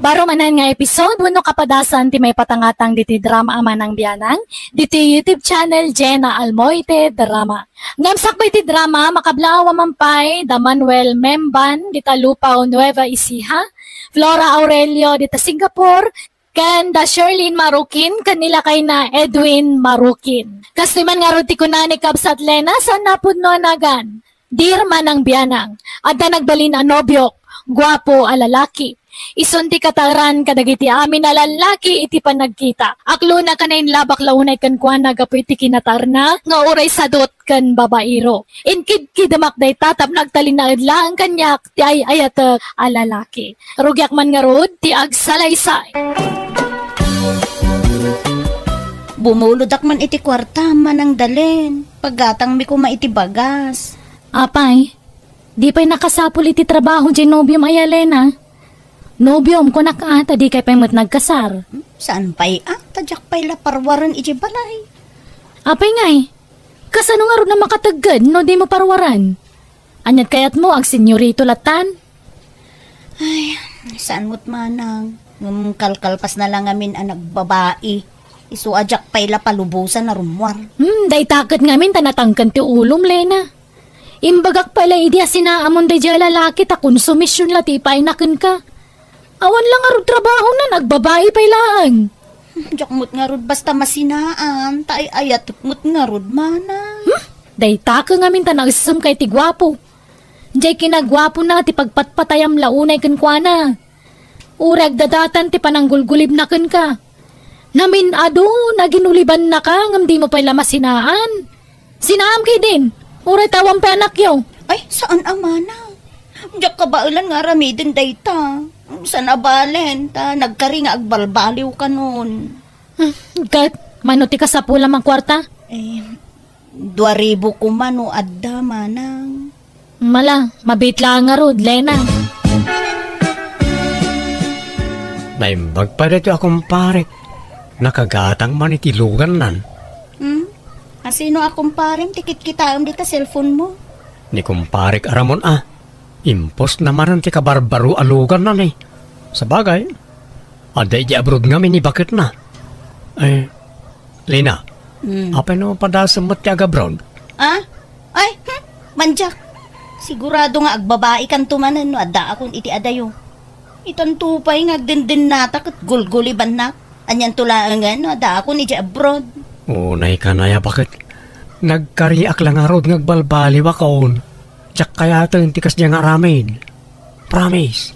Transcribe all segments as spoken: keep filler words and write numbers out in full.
Baro manen nga episode wenno kapadasan ti maipatangatang diti drama a Manang Bianang, diti YouTube channel Jena Almoite Drama. Ngem sakbay ti drama, makablaaw a man pay da Manuel Memban dita Lupao, Nueva Ecija, Flora Aurelio dita Singapore, ken da Sherlyn Marukin ken ni lakayna Edwin Marukin. Kastoy man ngarud ti kuna ni Kabsat Lena, saan a pudno a nagan. Dear Manang Bianang, adda nagbalin a nobiok, guapo a lalaki. Isun ti kataeran kadagiti amin a lallaki iti panagkita. Aklona ken nainlabak la unay kenkuana gapu iti kinataerna nga uray sadot ken babaero. Inkidkidemak dayta tapno agtalinaed laeng kaniak ti ay-ayatek a lalaki. Rugiak man ngarud ti agsalaysay. Bumulodakman iti kuarta, Manang Dalen. Paggatangmi koma iti bagas. Apay, di pay nakasapul iti trabaho diay nobiom aya, Lena? Nobiom, kunak a, ta dikay pay met nagkasar. Hmm, saan pay a, ta diak pay la paruaren idiay balay. Apay ngay, kasano ngarud a makategged no dimo paruaren? Ania't kayatmo, agsenyorito lattan? Ay, saan met manang. Ngem kalkalpasna la ngamin a nagbabai. Isu a diak pay la palubosan a rummuar. Hmm, dayta ket ngamin ta natangken ti ulom, Lena. Imbagak pay la idi a sinaamon daydiay a lalaki ta konsumision la ti ipaayna kenka. Awan la ngarud trabahona, nagbabai pay laeng. Diak met ngarud basta masinaan, ta ay-ayatek met ngarud, manang. Hmm? Dayta ket ngamin ta naessem kay ti guapo. Diay kinaguapona ti pagpatpatayam la unay kenkuana. Uray agdadatan ti pananggulgulibna kenka. Namin-ado, naginulibannaka ngem dimo pay la masinaan. Sinaam ketdin, uray ta awan pay anakyo. Ay, saan a manang. Diak kabaelan nga aramiden dayta. Saan a balen, ta nagkari nga agbalbaliw kanon. Hmm, ket, mano ti kasapulam a kuarta? Eh, dua ribu koma no adda, manang. Mala, mabiit laeng ngarud, Lena. Naimbag pay daytoy a kumparek. Nakagatang man iti lugannan. Hmm? Asino a kumparem ti kitkitaem dita cellphone mo? Ni kumparek a Ramon a. Impostna manen ti kabarbaro a luganna ni. Sabagay, adda idiay abroad ngamin ni baketna. Eh, Lena, Hmm. apay no padasem met ti agabroad? Ah? Ay, hmm, mandiak. Sigurado nga agbabaikanto manen no addaakon iti adayo. Itanto pay nga agdendennata ket gulgulibannak. Anianto laengen no addaakon idiay abroad? Unay kanaya, baket. Nagkariak la ngarud nga agbalbaliwakon. Diak kayaten ti kasdiay nga aramid. Promise.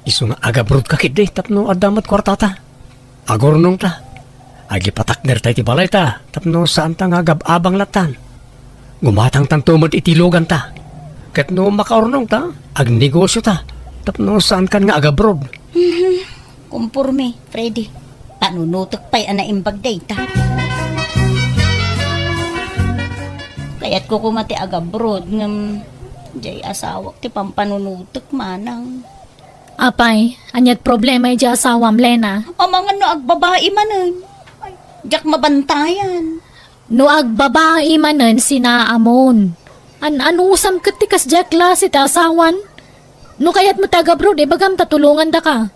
Isu nga agabroadka ketdi tapno adda met kuartata. Agurnongta. Agipatakderta iti balayta tapno saanta nga agab-abang lattan. Gumatangtanto met iti luganta. Ket no makaurnongta, agnegosiota tapno saankan nga agabroad. Mhm. Komporme, Freddy. Panunotek pay a naimbag dayta. Kayatko koma ti agabroad ngem diay asawak ti pampanunotek, manang. Apay, ania't problema idiay asawam, Lena? Amangan no agbabai manen. Ay, diak mabantayan. No agbabai manen, sinaamon. An-anusam ket ti kasdiay a klase ti asawan? No kayatmo ti agabroad, ibagam ta tulongandaka.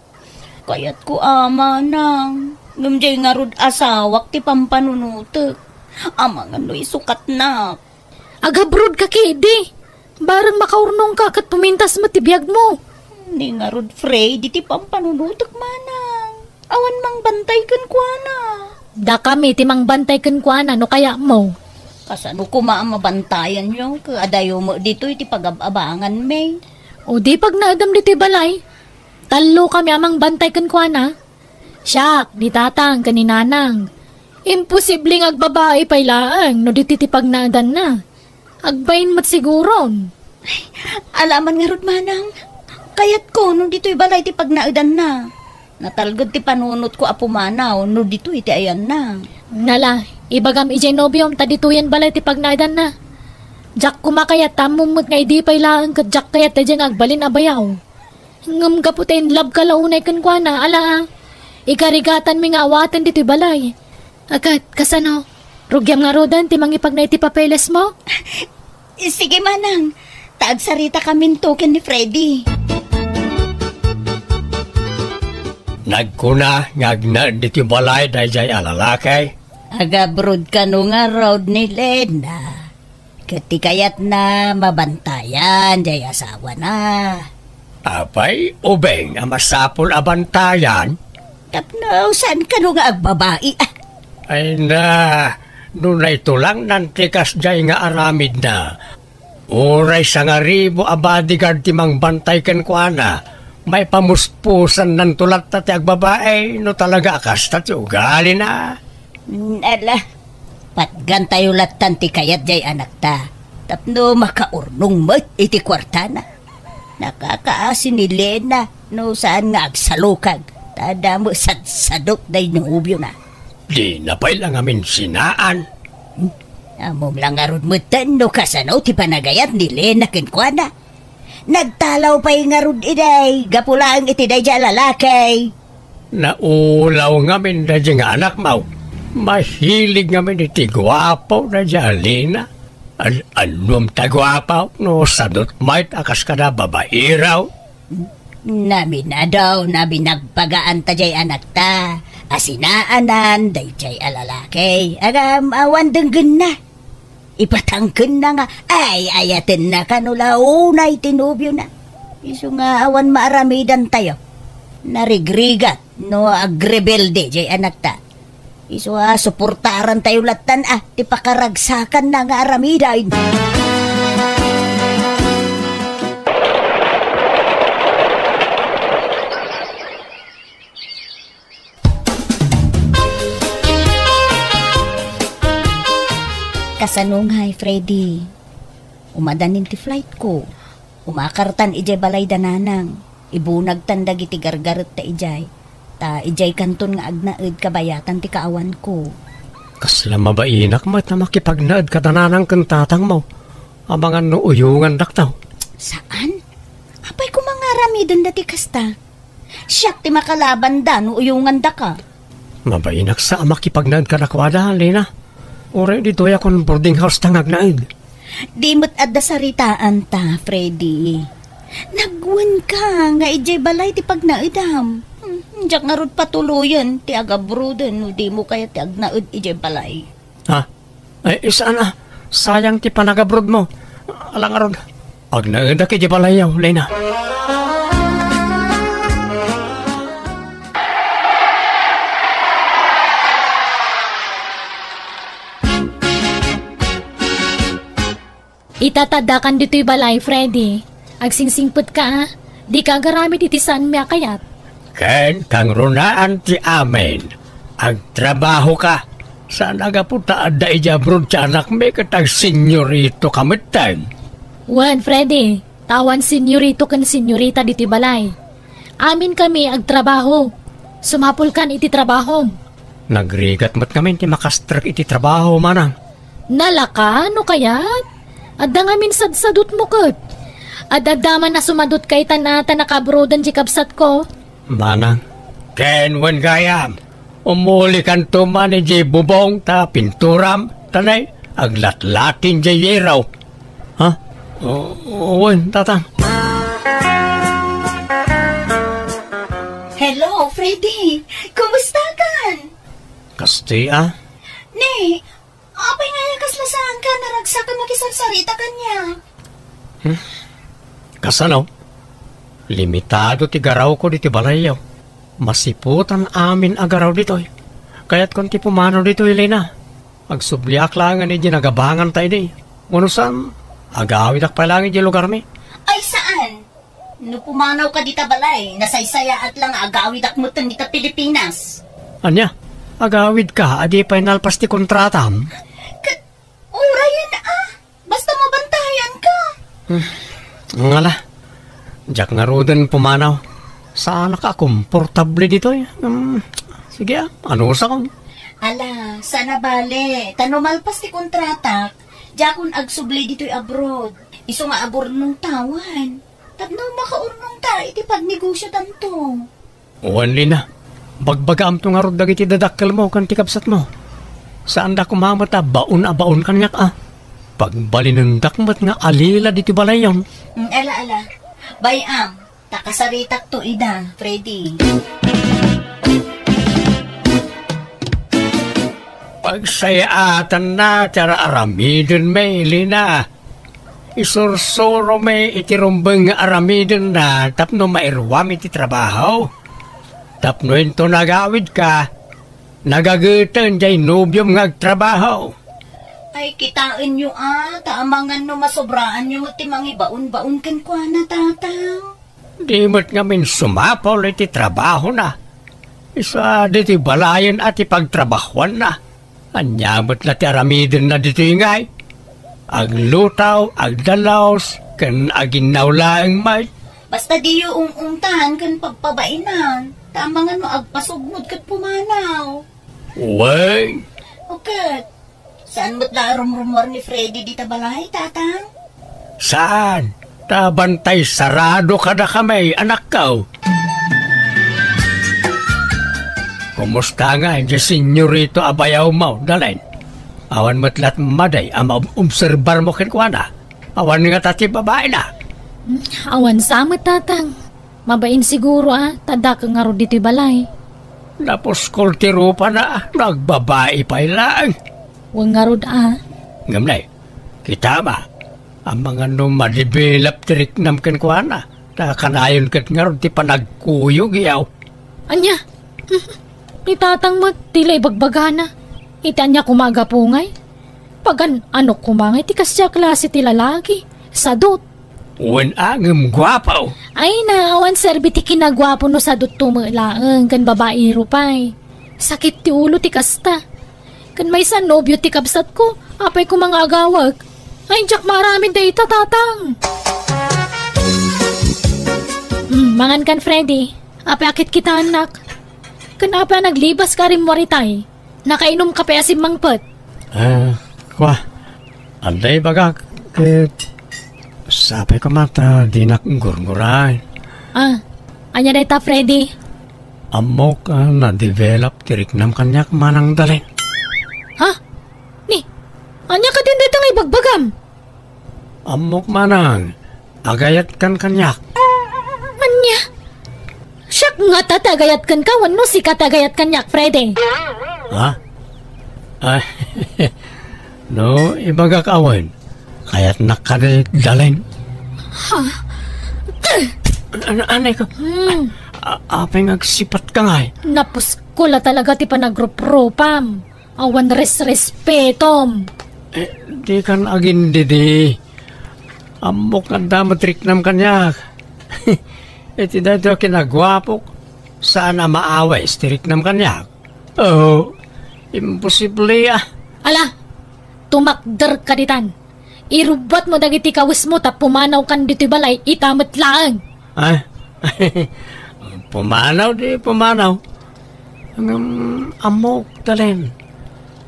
Kayatko a, manang. Ngem diay ngarud asawak ti pampanunotek. Amangan no isukatnak. Agabroadka ketdi. Bareng makaurnongka ket pumintas met ti biagmo. Ni ngarud, Freddy, ti pampanunotek, manang. Awan mangbantay kenkuana. Dakami ti mangbantay kenkuana no kayatmo. Kasano koma a mabantayanyo? Ket adayo met ditoy ti pagab-abanganmi. O di pagnaedam ditoy balay. Tallokami a mangbantay kenkuana. Siak, ni tatang, ken ni nanang. Imposible nga agbabai pay laeng no ditoy ti pagnaedanna. Agbain met siguron. Ay, ala man ngarud, manang. Kayatko no ditoy balay ti pagnaedanna. Natalged ti panunotko a pumanaw no ditoy ti ayanna. Nala, ibagam idiay nobiom ta ditoyen balay ti pagnaedanna. Diak koma kayat ta ammom met nga idi pay laeng ket diak kayat daydiay nga agbalin a bayaw. Ngem gapu ta in love ka la unay kenkuana, ala, a. Igarigatanmi nga awaten ditoy balay. A ket, kasano? Rugiam ngaruden ti mangipagna iti papelesmo? Sige, manang. Ta agsarita kaminto ken ni Freddy. Nagkuna nga agnaed ditoy balay daydiay a lalaki. Agabrod kano ngarud ni Lena. Ket ti kayatna mabantayan jay asawana. Apay, ubing a masapul a bantayan? Tapno saan kano nga agbabai, ah? Ay na, no naitulang nantikas jay nga aramidna. Uray sangaribu a bodyguard ti mangbantay kenkuana, maipamuspusannanto latta ti agbabai no talaga a kasta ti ugalina. Mm, ala, patgantayo lattan ti kayat jay anakta, tapno makaurnong met iti kuartana. Nakakaasi ni Lena no saan nga agsalukag, ta adda met sadsadot day nobiona. Dina pay la ngamin sinaan. Ammom la ngarud metten no kasano ti panagayat ni Lena kenkuana. Nagtalaw pay ngarud idiay, gapu laeng iti daydiay a lalaki. Naulaw ngamin daydiay nga anakmo. Mahilig ngamin iti guapo daydiay a Lena. An-, annom ta guapo no sadot met a kas kada babairo. Naminado, naminagpagaan ta jay anakta. Asinaanan daydiay a lalaki. Agam awan denggenna. Ipatangkenna nga ay-ayatenna kano la unay ti nobiona. Isu nga awan maaramidantayo. Narigrigat no agrebelde jay anakta. Isu a suportarantayo lattan a ti pakaragsakanna nga aramiden. Kasano ngay, Freddy? Umadanin ti flight ko. Umakartan idiay balay da nanang. Ibunagtan dagiti gargaretta idiay. Ta idiay kanton nga agnaed kabayatan ti kaawanko. Kasla mabainak met a makipagnaed kada nanang ken tatangmo. Amangan no uyongandakto. Saan? Apay koma nga aramidenda ti kasta? Siak ti makalabanda no uyongandaka. Mabainak sa a makipagnaed kadakuada, Lena. Uray ditoy a kon boarding house ta nga agnaed. Di met adda saritaanta, Freddy. Nagwenka nga idiay balay ti pagnaedam. Hmm, diak ngarud patuloyen ti agabroden no dimo kayat ti agnaed idiay balay. Ha? Ay, saan a. Sayang ti panagabrodmo. Ala ngarud. Agnaedak idiay balayyo, Lena. Ita ta addakan ditoy balay, Freddy. Agsingsingpetka, a. Dika agaramid iti saanmi a kayat. Ken kangrunaan ti amin. Agtrabahoka. Saan a gapu ta adda idiay abroad ti anakmi ket agsenyoritoka metten. Wen, Freddy, ta awan senyorito ken senyorita ditoy balay. Aminkami agtrabaho. Sumapulkan iti trabahom. Nagrigat met ngamin ti makastrek iti trabaho, manang. Nalaka, no kayat? Adda ngamin sadsadotmo ket. Ad-adda man a sumadotka itan a ta nakaabrodan ti kabsatko. Manang, ken wen gayam, umulikanto man idiay bubong ta pinturam, ta nay, aglatlatin diay yero. Ha? O, wen, tatang. Hello, Freddy. Kumustakan? Kasti, a? Ne, apay nga kasla saanka a naragsak a makisarsarita kaniak? Hmm? Kasano? Limitado ti garawko ditoy balayyo. Masiputan amin a garaw ditoy. Kayatkon ti pumanaw ditoy, Lena. Agsubliak laengen idiay nagabanganta idi. Wenno saan, agawidak pay laeng idiay lugarmi. Ay, saan? No pumanawka dita balay, nasaysayaat la nga agawidak metten dita Pilipinas. Ania? Agawidka a di pay nalpas ti kontratam? Ket, urayen a. Basta mabantayanka. Hmm. Ngala. Diak ngaruden pumanaw. Saanak a komportable ditoy. Hmm. Sige a, anusakon. Ala, saan a bale. Ta no malpas ti kontratak, diakon agsubli ditoy abroad. Isu nga agurnongta wen. Tapno makaurnongta iti pagnegosiotanto. Wen, Lena, bagbagaamto ngarud dagiti dadakkelmo ken ti kabsatmo. Saanda koma met a baon a baon kaniak a. Pagbalinendak met nga alila ditoy balayyon. Mm, ala, ala. Bay-am, ta kasaritakto ida, Freddy. Pagsayaatanna ti ar-aramiden, Melina. Isursuromi iti rumbeng nga aramidenna tapno mairuam iti trabaho. Tapno inton agawidka, nagageten diay nobiom nga agtrabaho. Ay, kitaenyo a, ta amangan no masobraanyo met ti mangibaon-baon kenkuana, Tatang. Di met ngamin sumapul iti trabahona. Isu a ditoy balayen a ti pagtrabahuanna. Ania met la ti aramidenna ditoy ngay? Aglutaw, agdalus, ken aginnaw laeng met. Basta diyo um-umtan ken pagpabainan, ta amangan no agpasugmod ket pumanaw. Wen? O ket, saan met la a rumrumuar ni Freddy dita balay, Tatang? Saan? Ta bantay sarado kadakami, anakko. Kumusta ngay diay senyorito a bayawmo, Dalen? Awan met la't madi a maobserbarmo kenkuana? Awan ngata ti babaina? Awan sa met, Tatang. Mabain siguro a, ta dakkel ngarud ditoy balay. Napuskol ti rupana, nagbabai pay laeng. Wen ngarud a. Ngem nay, kitam a, amangan no madevelop ti riknam kenkuana, ta kanayon ket ngarud ti panagkuyog, yaw. Ania? Ni Tatang met, ti la ibagbagana. Iti ania koma a gapu ngay? Pagan-ano koma ngay ti kasdiay a klase ti lalaki? Sadut. Wen a, ngem guapo. Ay na, awan serbi ti kinaguapo no sadutto met laeng ken babaero pay. Sakit ti ulo ti kasta. Ken maysa a nobio ti kabsatko, apay koma nga agawek? Ay, diak maaramid dayta, Tatang. Mm, mangan kan, Freddy. Apay a kitkitaennak? Ken apay a naglibaska a rimmuar itay? Nakainumka pay a simmangpet? Ah, kua. Adda ibagak, ket sapay koma ta dinak gurguray. Ah, ania dayta, Freddy? Ammok a na-develop ti riknam kaniak, Manang Dalen. Ha? Ni, ania kadin dayta nga ibagbagam? Ammok, Manang, agayatkan kaniak. Ania? Siak ngata ti agayatkan ka wenno sika ti agayat kaniak, Freddy? Ha? Ay, no, ibagak awan. Kayatnak kadi, Dalen. Ha? An-, anay ko. Hmm. A-, apay nga agsipatka ngay? Napuskol a talaga ti panagruprupam. Awan resrespetom. Eh, dikan agindidi. Ammok nga adda met riknam kaniak. Iti daytoy a kinaguapok, saan a maawis ti riknam kaniak. Oh, imposible a. Ala, tumakderka ditan. Irubbuatmo dagiti kawesmo ta pumanawkan ditoy balay ita met laeng. Ah? Pumanaw di pumanaw. Ngem ammok, Dalen.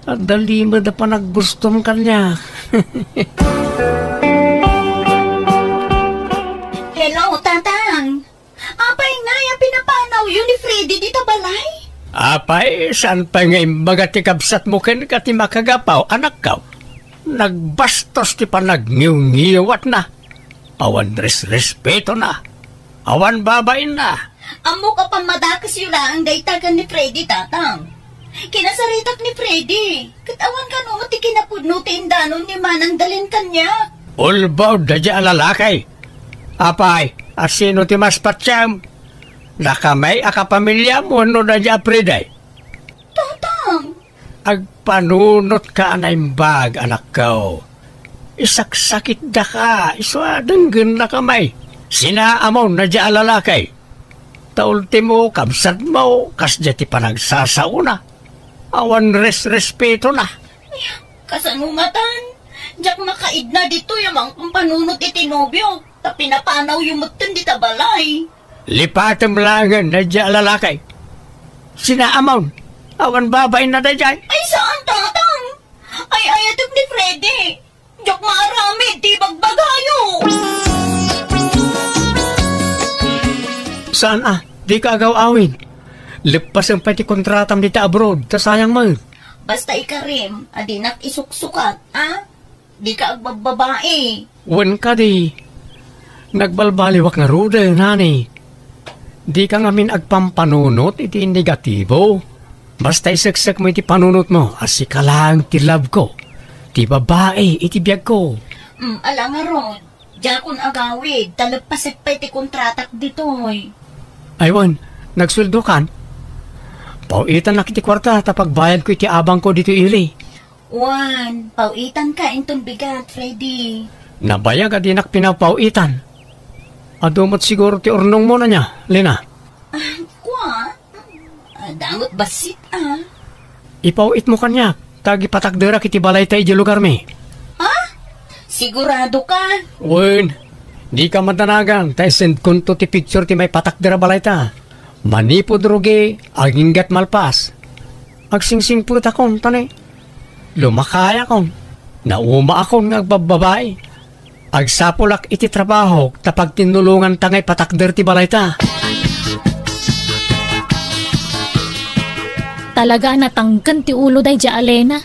Adda limed a panaggustom kaniak. Hello, Tatang. Apay ngay a pinapanawyo ni Freddy dita balay? Apay, saan pay nga imbaga ti kabsatmo kenka ti makagapu, anakko? Nagbastos ti panagngiyngiyawatna. Awan resrespetona. Awan babainna. Ammok a pammadakesyo laeng dayta ken ni Freddy, Tatang. Kinasaritak ni Freddy, ket awan kano met ti kinapudno ti indanon ni Manang Dalen kaniak. Ulbod daydiay a lalaki. Apay, asino ti mas patiem? Dakami a kapamiliam wenno daydiay a Freddy? Tatang! Agpanunotka a naimbag, anakko. Isaksakitdaka, isu a denggennakami. Sinaamon daydiay a lalaki. Ta ultimo, kabsatmo, kasdiay ti panagsasaona. Awan resrespetona. Kasano ngatan? Diak makaidna ditoy a mangpanpanunot iti nobio, ta pinapanawyo metten dita balay. Lipatem laengen daydiay a lalaki. Sinaamon, awan babainna daydiay. Ay, saan, Tatang? Ay-ayatek ni Freddy. Diak maaramid ti ibagbagayo. Saan a? Dika agaw-awid. Leppasen pay ti kontratam dita abroad, ta sayang met. Basta ikarim, a dinak isuksukat, a? Dika agbabbabai. Wen kadi, nagbalbaliwak ngaruden, honey. Dika ngamin agpampanunot iti negatibo. Basta iseksekmo iti panunotmo a sika laeng ti love ko, ti babai iti biagko. Mm, ala ngarud, diakon agawid, ta leppasek pay ti kontratak ditoy. Ay wen, nagsueldokan? Paw-itannak iti kuarta ta pagbayadko iti abangko ditoy ili. Wen, paw-itanka inton bigat, Freddy. Nabayag a dinak pinapaw-itan. Adu met siguro ti urnongmo ania, Lena? Ah, kua? Ah, dangot bassit, ah. Ipaw-itmo kaniak, ta agipatakderak iti balayta idiay lugarmi. Ha? Sigurado ka? Wen, dika madanagan, ta isendkonto ti picture ti maipatakder a balayta. Manipud rugi, aginggat malpas. Agsingsingpetakon, ta ne, lumakayakon. Naumaakon nga agbabbabai. Agsapulak iti trabahok ta pagtinnulonganta nga ipatakder ti balayta. Talaga a natangken ti ulo daydiay a Lena.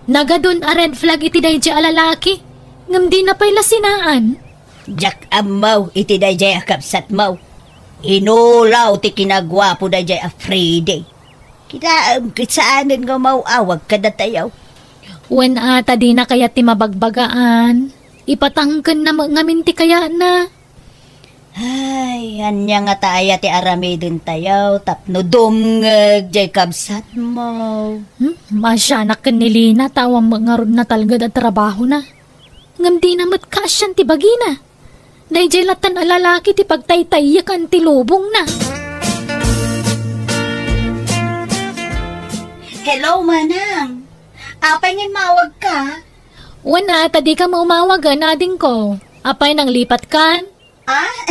Nagadun a red flag iti daydiay a lalaki, ngem dina pay la sinaan. Diak ammo iti daydiay a kabsatmo. Inulaw ti kinaguapo daydiay a Freddy. Kitaem ket saanen nga umaw-awag kadatayo. Wen a, ta dina kayat ti mabagbagaan. Ipatangkenna met ngamin ti kayatna. Ay, ania ngata aya ti aramidentayo tapno dumngeg diay kabsatmo? Hmm? Maasianak ken ni Lena ta awan met ngarud natalged a trabahona. Ngem dina met kaasian ti bagina. Daydiay lattan a lalaki ti pagtaytayek ti lubongna. Hello, Manang. Apay nga immawagka? Wen a, ta dika maumawag, adingko. Apay, nanglipatkan? Ah,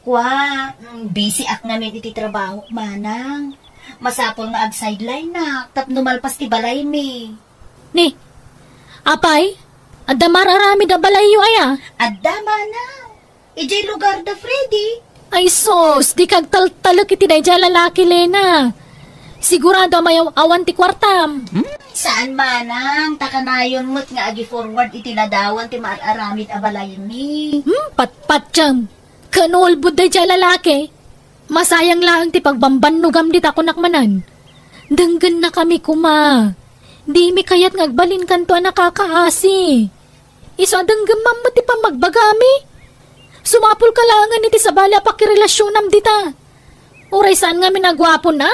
kua, mm, busy ak ngamin iti trabahok, Manang. Masapul nga ag-sideline-ak tapno malpas ti balaymi. Ni, apay, adda mar-aramid a balayyo aya? Adda, Manang. Idiay lugar da Freddy. Ay sus, dika agtaltalek iti daydiay a lalaki, Lena. Sigurado a mayaw-awan ti kuartam. Hmm? Saan, Manang, ta kanayon met nga agi-forward iti ladawan ti mar-aramid a balaymi. Hmm, patpatiem. Ken ulbod daydiay a lalaki. Masayang laeng ti pagbambannogam dita, kunak manen. Denggennakami koma. Dimi kayat nga agbalinkanto a nakakaasi. Isu a denggemmam met ti pammagbagami. Sumapulka laengen iti sabali a pakirelasionam dita. Uray saan ngamin a guapon a,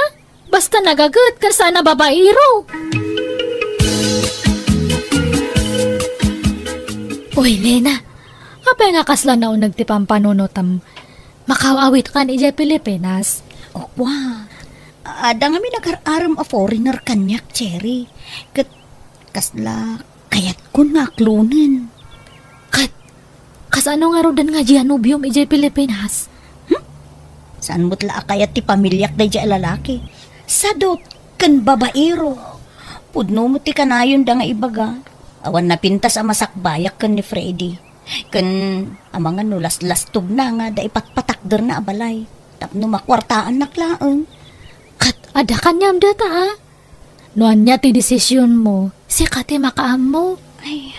basta nagaget ken saan a babaero. Uy, Lena, apay nga kasla nauneg ti pampanunotam? Makaw-awitkan idiay Pilipinas? O, kua. Adda ngamin agar-arem a foreigner kaniak, Cherry. Ket kasla kayatkon nga aklonen. Ket, kasano ngaruden nga dia nobiom idiay Pilipinas? Hmm? Saan met la a kayat ti pamiliak daydiay a lalaki? Sadot ken babaero. Pudno met ti kanayonda nga ibaga. Awan napintas a masakbayak ken ni Freddy. Ken amangan no laslastogna nga adda ipatpatakderna a balay tapno makuartaannak laeng. Ket adda kaniam data, a? No ania ti desisionmo, sika ti makaammo. Ay,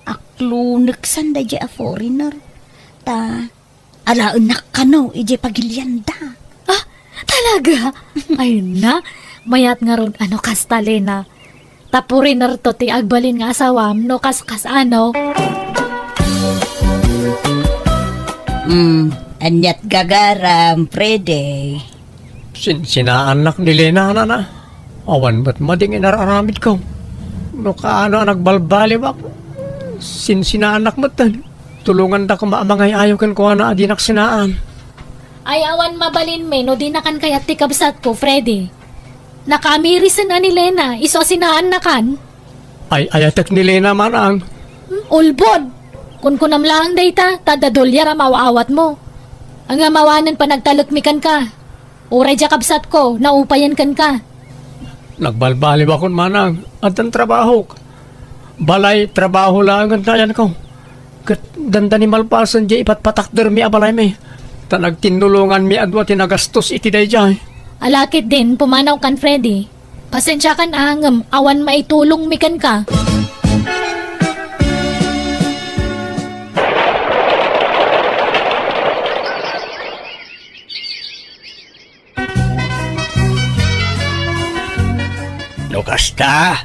aklonek san daydiay a foreigner. Ta alaennak kano idiay pagilianda. Ah, talaga? Ay na, mayat ngarud a no kasta, Lena. Ta foreignerto ti agbalin nga asawam no kaskas, ano? Hmm, aniat gagaram, Freddy? Sinsinaannak ni Lena, nana. Awan met mading inar-aramidko. No kaano a nagbalbaliwak, sinsinaannak metten. Tulonganda koma a mangay-ayo kenkuana a dinak sinaan. Ay, awan mabalinmi no dinakan kayat ti kabsatko, Freddy. Nakamirisen a ni Lena, isu a sinaannakan. Ay, ayatek ni Lena, manang. Hmm, ulbod! Kunkunam laeng dayta, ta adda dolyar a maaw-awatmo. Ngem awanen panagtalekmi kenka. Uray dia kabsatko, naupayen kenka. Nagbalbaliwakon, manang. Addan trabahok. Balay, trabaho laengen nayanko. Ket dandani malpasen diay ipatpatakdermi a balaymi. Ta nagtinnulonganmi a dua ti nagastos iti daydiay. Ala ketdin, pumanawkan, Freddy. Pasensiakan a ngem awan maitulongmi kenka. a,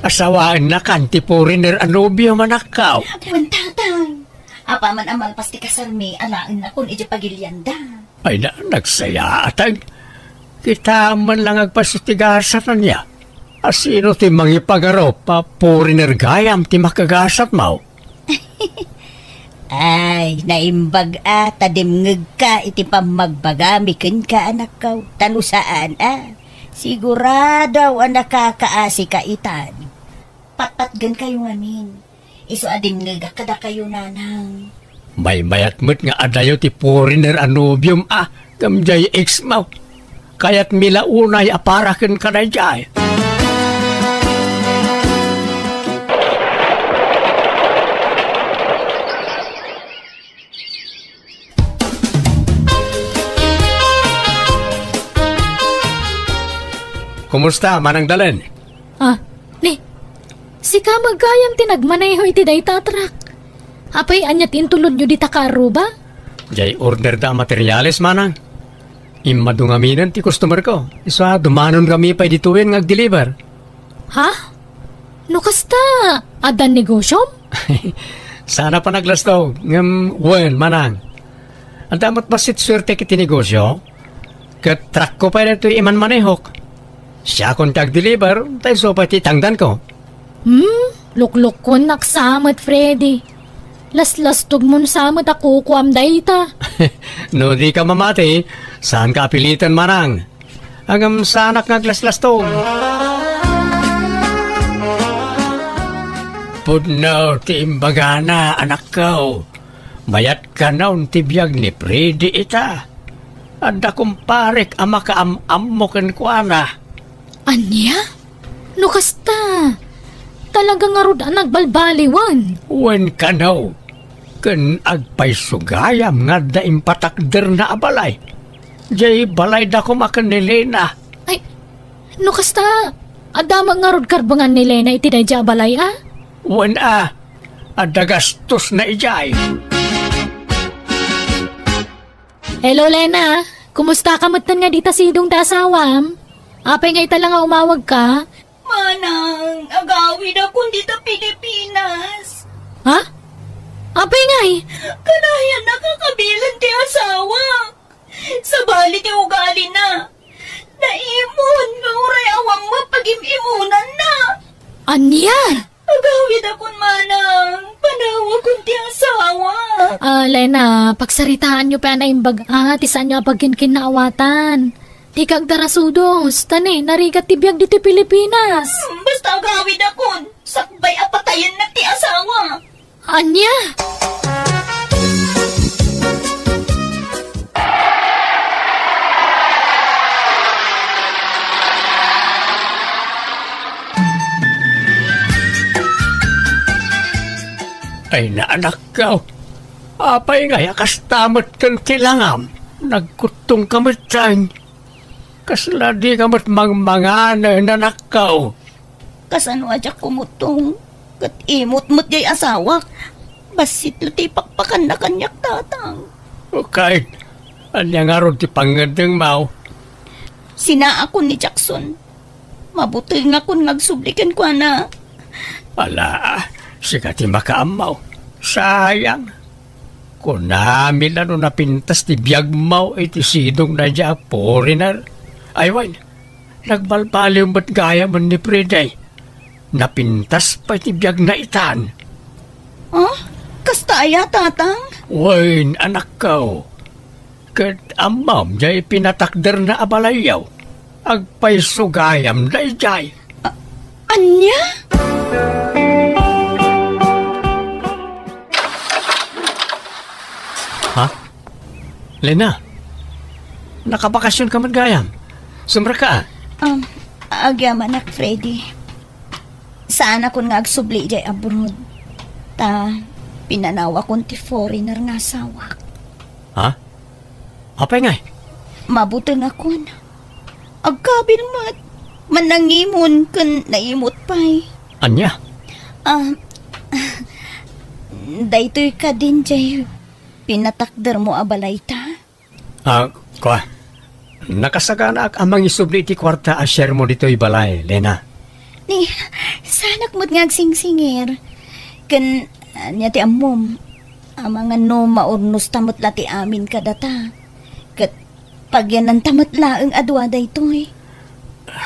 asawaennakan ti foreigner a nobiom, anakko. Wen, tatang. Apaman a malpas ti kasarmi, alaennakon iti pagilianda. Ay na, nagsayaat. Kitaem man lang agpaso ti gasat, ania? A, sino ti mangipagarup a foreigner gayam ti makagasatmo? Ay, naimbag a ta dimngegka iti pammagbagami kenka, anakko. Ta no saan a, sigurado a nakakaasika itan. Patpatgenkayo ngamin. Isu a dimngegak kadakayo, nanang. Maymayat met nga adayo ti foreigner a nobiom a, ngem jay ex mo. Kayatmi la unay a para ken kadaydiay. Kumusta, Manang Dalen? Ah, ni, sika met gayam ti nagmaneho iti dayta a truck. Apay, ania ti intulodyo dita kaarruba? Jay order da a materials, Manang. Immadu ngaminen ti customer ko. Isu a, dumanon kami pay ditoyen nga agdeliver. Ha? No kasta, adda negosyom? Saan a panaglastog, ngem wen, Manang. Adda met bassit suerte iti negosyo. Ket truck ko pay daytoy imanmanehok. Siakon ti agdeliver, ta isu pay ti itangdanko. Hmm, luklukuennak sa met, Freddy. Laslastogmon sa met a kukuam dayta. No dika mamati, saanka a piliten, Manang. Ngem saanak nga aglaslastog. Pudno ti imbagana, anakko. Mayat kanon ti biag ni Freddy ita. Adda kumparek a makaam-ammo kenkuana. Ania? No kasta, talaga ngarud a nagbalbaliwen. Wen kano, ken agpayso gayam nga adda impatakderna a balay. Jay balayda koma ken ni Lena. Ay, no kasta, adda met ngarud karbengan ni Lena iti daydiay a balay, a? Wen a, adda gastosna idiay. Hello, Lena. Kumusta ka metten nga dita sidong ti asawam? Apay nga ita la nga umawagka? Manang, agawidakon dita Pilipinas. Ha? Apay ngay? Kanayan nakakabilen ti asawa. Sabali ti ugalina. Naimon nga uray awan met pagim-imonanna. Ania? Agawidakon, Manang. Panawakon ti asawa. Ah, Lena, pagsaritaanyo pay a naimbag-a ti saanyo a pagkinkinnaawatan. Dika agdarasudos, ta ni, narigat ti biag ditoy Pilipinas. Hmm, basta agawidakon. Sakbay a patayennak ti asawa. Ania? Ay, naanakko. Apay ngay a kasta met ken ti langam? Nagkuttongka metten. Kasla dika met mangmangan, naanakko. Kasano a diak kumuttong? Ket imot met jay asawak. Bassit la ti ipakpakanna kaniak, tatang. Ukay, ania ngarud ti pangngeddengmo? Sinaakon ni Jackson. Mabutengakon nga agsubli kenkuana. Ala, sika ti makaammo. Sayang. Kunami la no napintas ti biagmo iti sidong daydiay a foreigner. Ay wen, nagbalbaliw met gayamen ni Freddy. Napintas pay ti biagna itan. Ah? Kasta aya, tatang? Wen, anakko. Ket ammom jay pinatakderna a balayyo. Agpayso gayam daydiay. A-, ania? Ha? Lena, nakabakasionka met gayam? Sumrekka? Um, agyamanak, Freddy. Saanakon nga agsubli idiay abroad. Ta, pinanawakon ti foreigner nga asawak. Ha? Apay ngay? Mabutengakon. Agkabil met. Mannangimon ken naimot pay. Ania? Ah, daytoy kadin jay pinatakdermo a balayta? Ah, kua, nakasaganaak a mangisubli iti kuarta a sharemo ditoy balay, Lena. Ni, saanak met nga agsingsingir. Ken, ania ti ammom? Amangan no maurnosta met la ti amin kadata. Ket pagyananta met laeng a dua daytoy.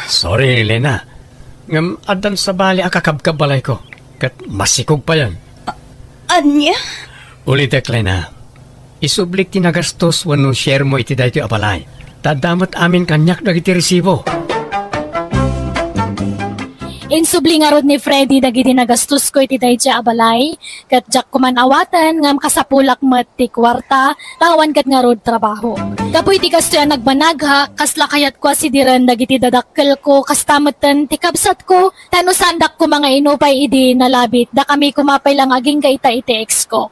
Sorry, Lena. Ngem addan sabali a kakabkabbalayko. Ket masikog payen. A-, ania? Ulitek, Lena. Isublik ti nagastos wenno sharemo iti daytoy a balay. Ta adda met amin kaniak dagiti resibo. Insubli ngarud ni Freddy dagiti nagastosko iti daytoy a balay, ket diak koman awaten ngem kasapulak met ti kuarta, ta awan ket ngarud trabaho. Gapu iti kastoy a nagbanagak, kasla kayatko a sidiren dagiti dadakkelko, kasta metten ti kabsatko, ta no saandak koma nga inupay idi nalabit, dakami koma pay la nga agingga ita iti exko.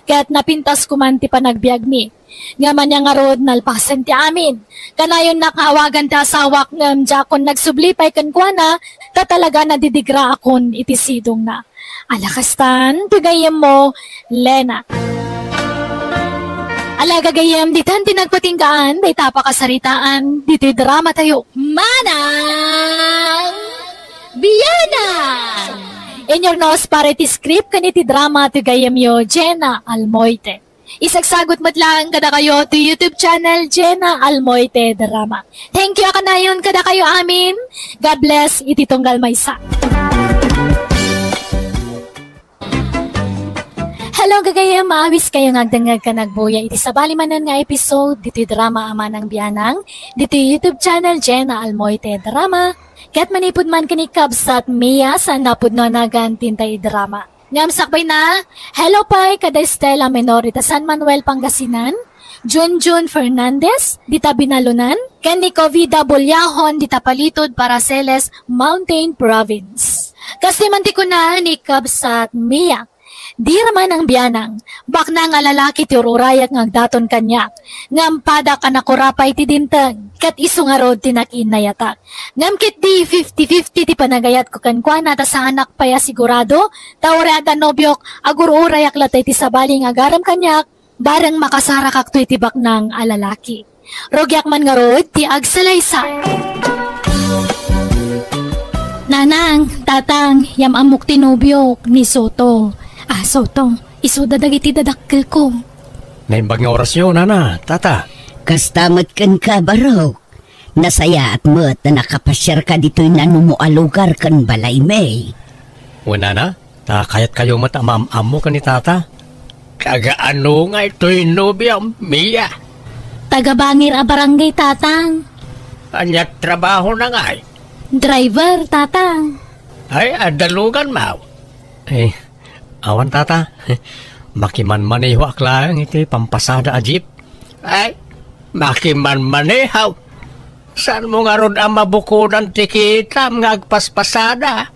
Ket napintas koman ti panagbiagmi. Ngem ania ngarud, nalpasen ti amin. Kanayonnak nga awagan ti asawak ngem diakon nagsubli pay kenkuana, ta talaga nadidigraakon iti sidongna. Ala kastan ti gayyemmo, Lena. Ala gagayyem, ditan ti nagpatinggaan dayta a pakasaritaan ditoy dramatayo, Manang Bianang! Inyurnos para iti script ken iti drama ti gayyemyo, Jenna Almoite. Isagsagut met laeng kadakayo ti YouTube channel, Jenna Almoite Drama. Thank you a kanayon kadakayo amin. God bless iti tunggal maysa. Hello, gagayyem, maawiskayo nga agdengngeg ken agbuya iti sabali manen nga episode ditoy drama a Manang Bianang, ditoy YouTube channel, Jenna Almoite Drama. Ket manipud man ken ni kabsat Mia, saan a pudno a nagan ti intay drama. Ngem sakbayna, hello pay kada Estela Menor dita San Manuel, Pangasinan, Junjun Fernandez dita Binalunan, ken ni Covida Bullahon dita Palitud, Paraceles, Mountain Province. Kastoy man ti kuna ni kabsat Mia, dira Manang Bianang, baknang a lalaki ti ur-urayak nga agdaton kaniak, ngem padak a nakurapay ti dimteng, ket isu ngarud ti nakiinnayatak. Ngem ketdi fifty fifty ti panagayatko kenkuana ta saanak pay a sigurado, ta uray adda nobiok, agur-urayak latta iti sabali nga agarem kaniak, bareng makasarakakto iti baknang a lalaki. Rugiak man ngarud ti agsalaysay. Nanang, tatang, yam-ammok ti nobiok, ni Soto. Ah, Soto, isuda dagiti dadakkelko. Naimbag nga orasyo, nana, tata. Kasta met kenka, barok. Nasayaat met a nakapasiarka ditoy nanumo a lugar ken balaymi. Wen, nana, ta kayatkayo met a maam-ammo ken ni tata. Taga anu ngay toy nobiam, Mia? Taga Bangir a barangay, tatang. Ania trabahona ngay? Driver, tatang. Ay, adda luganmo? Eh, awan, tata. Makimanmanehoak laeng iti pampasada a jeep. Ay, makimanmaneho. Saanmo ngarud a mabukodan ti kitam nga agpaspasada?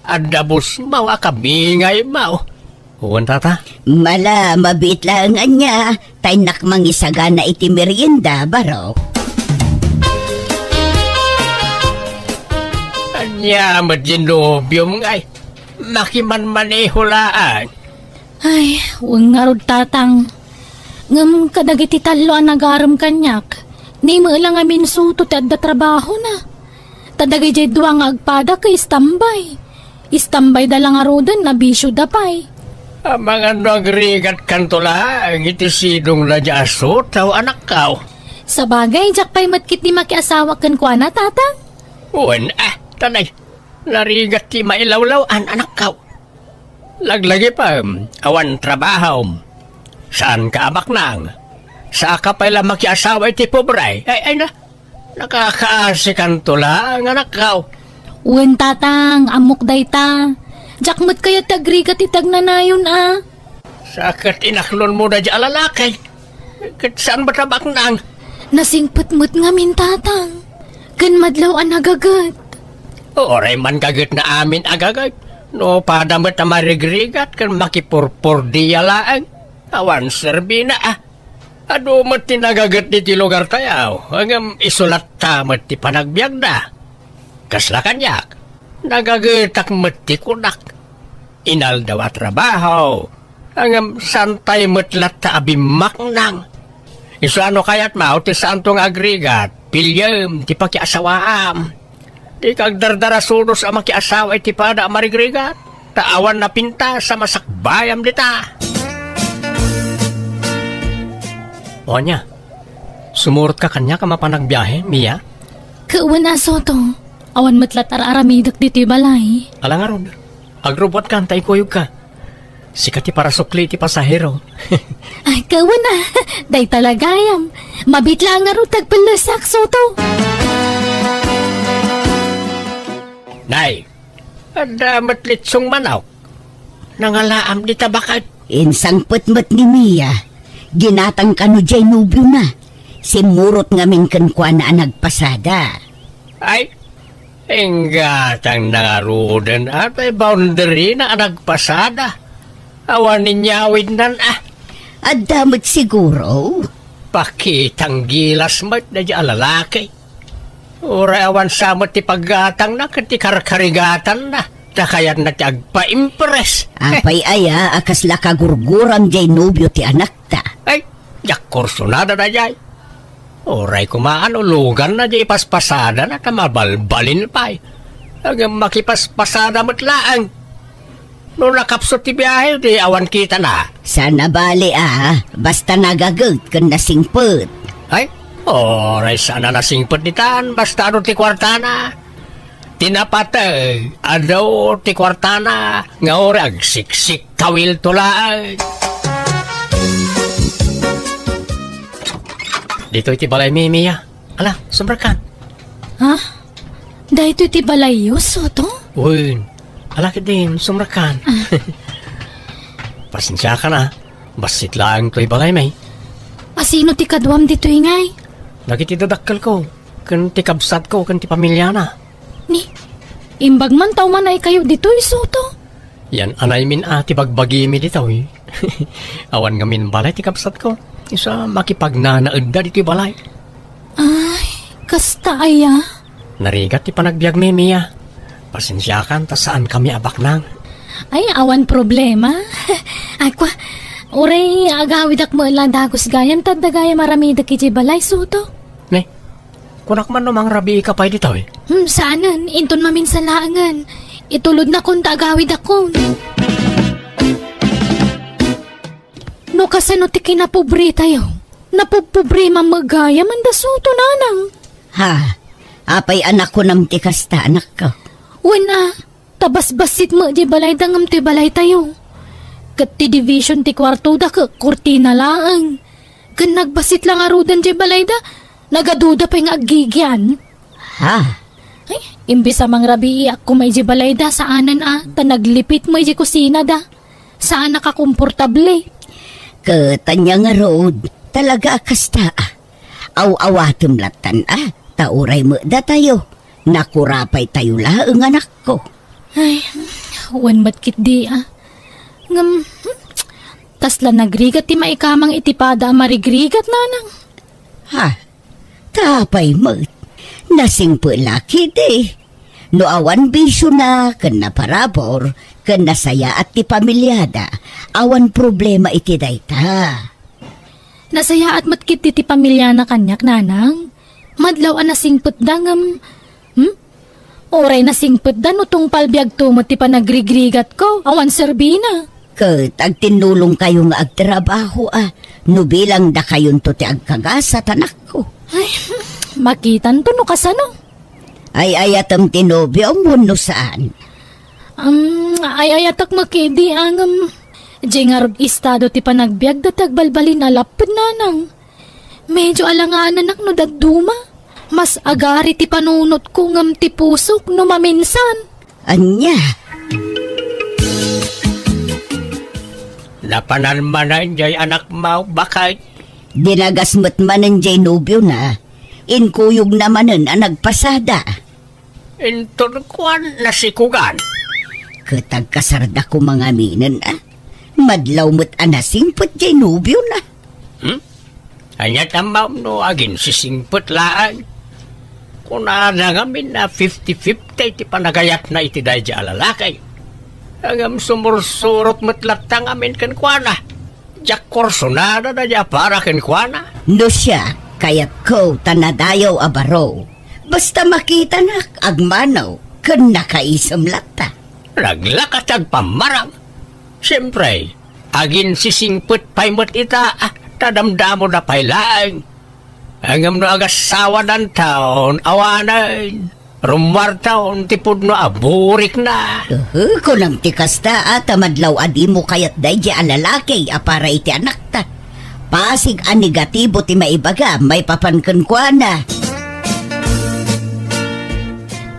Adda busmaw a kabingaymo. Wen, tata. Mala, mabiit laeng ania, ta innak mangisagana iti merienda, barok. Ania met diay nobiom ngay? Makimanmaneho laeng. Ay, wen ngarud, tatang. Ngem kadagiti tallo a nagarem kaniak, ni met la ngamin Soto ti adda trabahona. Ta dagidiay dua nga agpadak, istambay. Istambayda la ngaruden, nabisioda pay. Amangan no agrigatkanto laeng iti sidongna diay a Soto, anakko. Sabagay, diak pay met ketdi makiasawa kenkuana, tatang. Wen, ah, tanay. Narigat ti mailawlaw-an, anakko. Laglagipem, awan trabahom. Saanka a baknang. Saanka pay la makiasawa iti pobre. Ay, ay na. Nakakaasikanto laeng, anakko. Wen, tatang, ammok dayta. Diak met kayat ti agrigat iti agnanayon a. Sa ket inaklonmo daydiay a lalaki. Ket saan met a baknang? Nasingpet met ngamin, tatang. Ken madlaw a nagaget. Uray man gagetna amin a gaget. No pada met a marigrigat ken makipurpordia laeng. Awan serbina, ah. Adu met ti nagaget ditoy lugartayo, ngem isu latta met ti panagbiagda. Kasla kaniak, nagagetak met ti kunak. Inaldaw a trabaho, ngem saantay met latta a bimmaknang. Isu a no kayatmo ti saanto nga agrigat, piliem ti pakiasawaam. Dika agdardarasudos a makiasawa iti pada a marigrigat, ta awan napintas a masakbayam dita. O ania, sumurotka kaniak a mapan agbiahe, Mia? Ket wen a, Soto, awan met la ti ar-aramidek ditoy balay. Ala ngarud, agrubbuatkan ta ikuyogka. Sika ti parasukli iti pasahero. Ay, ket wen a, dayta la gayam. Mabiit la ngarud ti agpellesak, Soto. Nay, adda met litsong manok. Nangalaam dita baket. Insangpet met ni Mia. Ginatang kano jay nobiona. Simmurot ngamin kenkuana a nagpasada. Ay, inggatang nangaruden a tay boundary na a nagpasada. Awan inyawidnan a. Adda met siguro. Pakitang gilas met daydi a lalaki. Uray awan sa met ti paggatangna ken ti karkarigatanna, ta kayatna ti agpaimpress. Apay aya a kasla kagurguram jay nobio ti anakta? Ay, diak kursunada daydiay. Uray koma a no luganna jay ipaspasadana ta mabalbalin pay. Ngem makipaspasada met laeng. No nakapsut ti biahe, di awan kitana. Saan a bali a, basta nagaget ken nasingpet. Ay, uray saan a nasingpet ditan, basta adu ti kuartana. Ti napateg, adu ti kuartana, nga uray agsiksikkawilto laeng. Ditoy ti balay mi, Mia. Ala, sumrekkan. Ha? Daytoy ti balayyo, Soto? Wen. Ala ketdin, sumrekkan. Ah. Pasensiakan a. Bassit laeng toy balaymi. Asino ti kaduam ditoy ngay? Dagiti dadakkelko, ken ti kabsatko, ken ti pamiliana. Ni, imbag man ta umanaykayo ditoy, Soto? Yan anaymin a ti bagbagimi ditoy. Awan ngamin balay ti kabsatko. Isu a makipagnanaedda ditoy balay. Ay, kasta aya? Narigat ti panagbiagmi, Mia. Pasensiakan ta saankami a baknang. Ay, awan problema. Ay, kua, uray agawidak met la dagus gayam ta adda gayam aramidek idiay balay, Soto. Ne, kunak man no mangrabiika pay ditoy? Hmm, saanen, inton maminsan laengen. Itulodnakon ta agawidakon. No kasano ti kinapobretayo? Napubpobre man met gayam, Soto, nanang. Ha? Apay a nakunam ti kasta, anakko? Wen a, ta basbassit met diay balayda ngem toy balaytayo. Ket ti division ti kuartoda ket kurtina laeng. Ken nagbassit la ngaruden diay balayda, nagaduda pay nga aggigian. Ha? Ay, imbes a mangrabiiak koma idiay balayda, saanen a, ta naglipit met idiay kusinada. Saan a kakomportable. Ket ania ngarud, talaga a kasta a. Aw-awatem lattan a, ta uray met datayo, nakurapaytayo laeng, anakko. Ay, wen met ketdi a. Ngem, hmm, kasla nagrigat ti maikamang iti pada a marigrigat, nanang. Ha? Ta apay met, nasingpet la ketdi. No awan bisiona ken naparabur ken nasayaat ti pamiliada, awan problema iti dayta. Nasayaat met ketdi ti pamiliana kaniak, nanang. Madlaw a nasingpetda ngem, hmm? Uray nasingpetda no tungpal biagto met ti panagrigrigatko, awan serbina. Ket agtinnulongkayo nga agtrabaho a, no bilang dakayonto ti agkagasat, anakko. Ay, makitanto no kasano. Ay-ayatem ti nobiom wenno saan? Um, ay-ayatek met ketdi a ngem, diay ngarud estado ti panagbiagda ti agbalbalin a lapped, nanang. Medyo alangananak no dadduma. Mas agari ti panunotko ngem ti pusok no maminsan. Ania? Napanan manen jay anakmo, baket? Dinagas met manen jay nobiona. Inkuyogna manen a nagpasada. Inton kuan, nasikugan. Ket agkasarda koma ngaminen a. Madlaw met a nasingpet jay nobiona. Hmm? Ania ti ammom no aginsisingpet laeng? Kunana ngamin a fifty fifty ti panagayatna iti daydi a lalaki. Ngem sumursurot met latta ngamin kenkuana. Diak kursunada daydi a para kenkuana. No siak, kayatko ta nadayaw a baro. Basta makitanak, agmanaw, ken nakaisem latta. Naglaka ti agpammarang. Siempre, aginsisingpet pay met ita, ah, ta damdamoda pay laeng. Ngem no agassawadanton, awanen. Rummuarton ti pudno a burikna. Uhu, kunam ti kasta, a, ta madlaw a dimo kayat daydi a lalaki a para iti anakta. Pasig a negatibo ti maibaga maipapan kenkuana.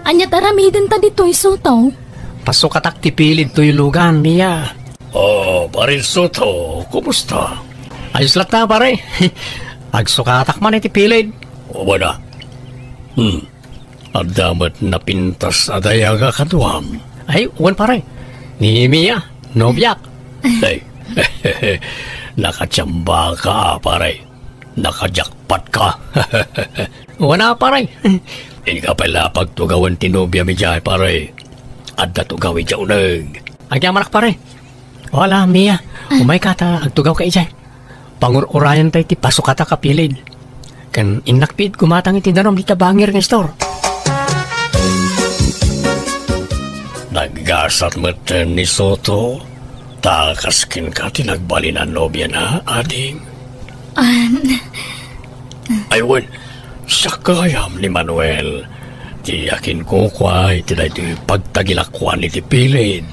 Ania ti aramidenta ditoy, Soto? Pasukatak ti pilid toy lugan, Mia. Oh, Pare Soto, kumusta? Ayos latta, pare. Agsukatak man iti pilid. O, wada. Hmm. Adda met napintas a dayag a kaduam. Ay, wen, pare. Ni Mia, nobiak. Ay, nakachamba ka, pare. Nakajakpat ka. Wen a, pare. Inka pay la pagtugawen ti nobiam idiay, pare. Adda tugaw idiay uneg. Agyamanak, pare. Wala, Mia. Ah. Umayka ta agtugawka idiay. Pangur-urayanta iti pasukatak a pilid. Ken innak pay gumatang iti danum dita bangir nga istor. Naggasat met ni Soto, ta kas kenka ti nagbalin a nobiana, ading. Ah, Ay, wen, siak gayam ni Manuel, ti akinkukua iti daytoy pagtagilakuan iti pilid.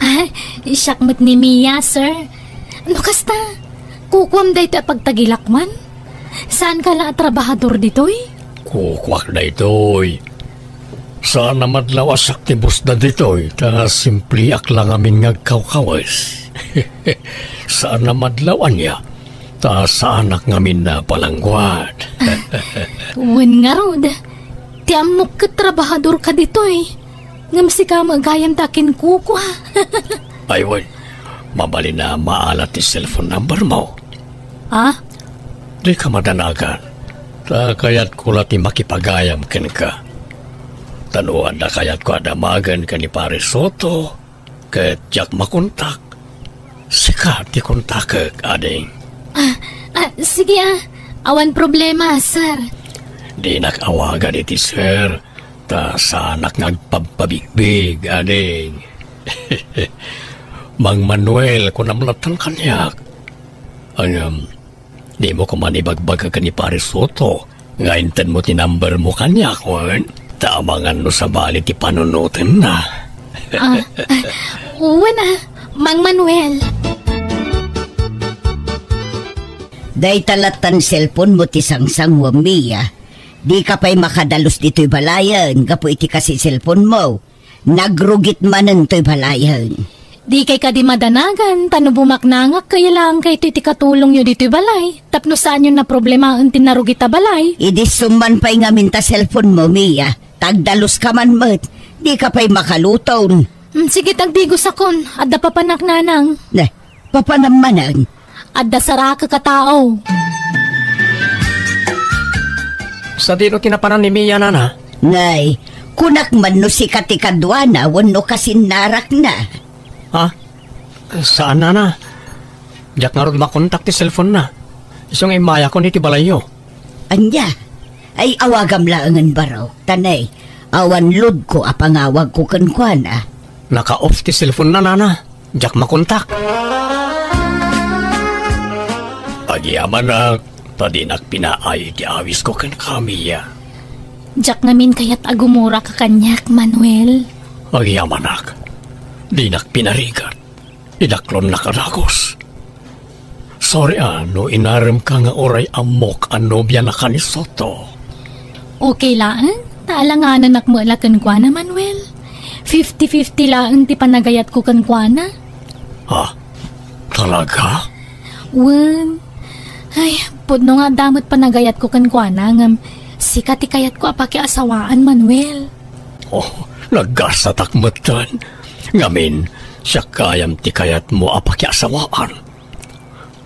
Ah, siak met ni Mia, sir. No kasta, kukuam daytoy a pagtagilakuan? Saanka la a trabahador ditoy? Kukuak daytoy. Saan a madlaw a siak ti boss da ditoy, ta simpliak la ngamin nga agkawkawes. Saan a madlaw ania, ta saanak ngamin a palangguad. Wen ngarud, ti ammok ket trabahadorka ditoy, ngem sika met gayam ti akinkukua. Ay, wen, mabalin a maala ti cellphone number mo. Ha? Dika madanagan, ta kayatko la ti makipagayam kenka. Ta no adda kayatko a damagen ken ni Pare Soto, ket diak makontak, sika ti kontakek, ading. Ah, ah, sige, ah. Awan problema, sir. Dinak awagan iti sir, ta saanak nga agpabpabigbig, ading. Mang Manuel, kunam lattan kaniak. Ngem, dimo koma ibagbaga ken ni Pare Soto nga intedmo ti number mo kaniak, wen? Ta amangan no sabali ti panunotenna. Ah, ah, wen a, Mang Manuel. Dayta lattan cellphone mo ti sangsanguam, Mia. Dika pay makadalus ditoy balayen gapu iti kasi cellphone mo. Nagrugit manen toy balayen. Dikay kadi madanagan, ta no bumaknangak, kayat laeng kayto iti katulongyo ditoy balay, tapno saanyon a problemaen ti narugit a balay. Idi summan pay ngamin ta cellphone mo, Mia, ta agdaluska man met, dika pay makaluton. Hmm, sige, tagdigosakon, adda papanak, nanang. Ne, papanam manen. Adda sarakek a tao. Sadino ti napanan ni Mia, nana? Nay, kunak man no sika ti kaduana wenno kasinnarakna. Ha? Saan, nana. Diak ngarud makontak ti cellphone-na. Isu nga immayakon iti balayyo. Ania? Ay, awagam laengen baro. Ta nay, awan loadko a pangawagko kenkuana. Naka-off ti cellphone-na, nana. Diak makontak. Agyamanak, ta dinak pinaay ti awisko kenka, Mia. Diak ngamin kayat a gumuraka kaniak, Manuel. Agyamanak, dinak pinarigat. Idaklonna ka dagus. Sorry a no inaremka nga uray ammok a nobianaka ni Soto. Okay laeng, ta alangananak met la kenkuana, Manuel. Fifty fifty laeng ti panagayatko kenkuana. Ha? Talaga? Wen. Ay, pudno nga adda met panagayatko kenkuana, ngem sika ti kayatko a pakiasawaan, Manuel. Oh, naggasatak metten. Ngamin, siak gayam ti kayatmo a pakiasawaan.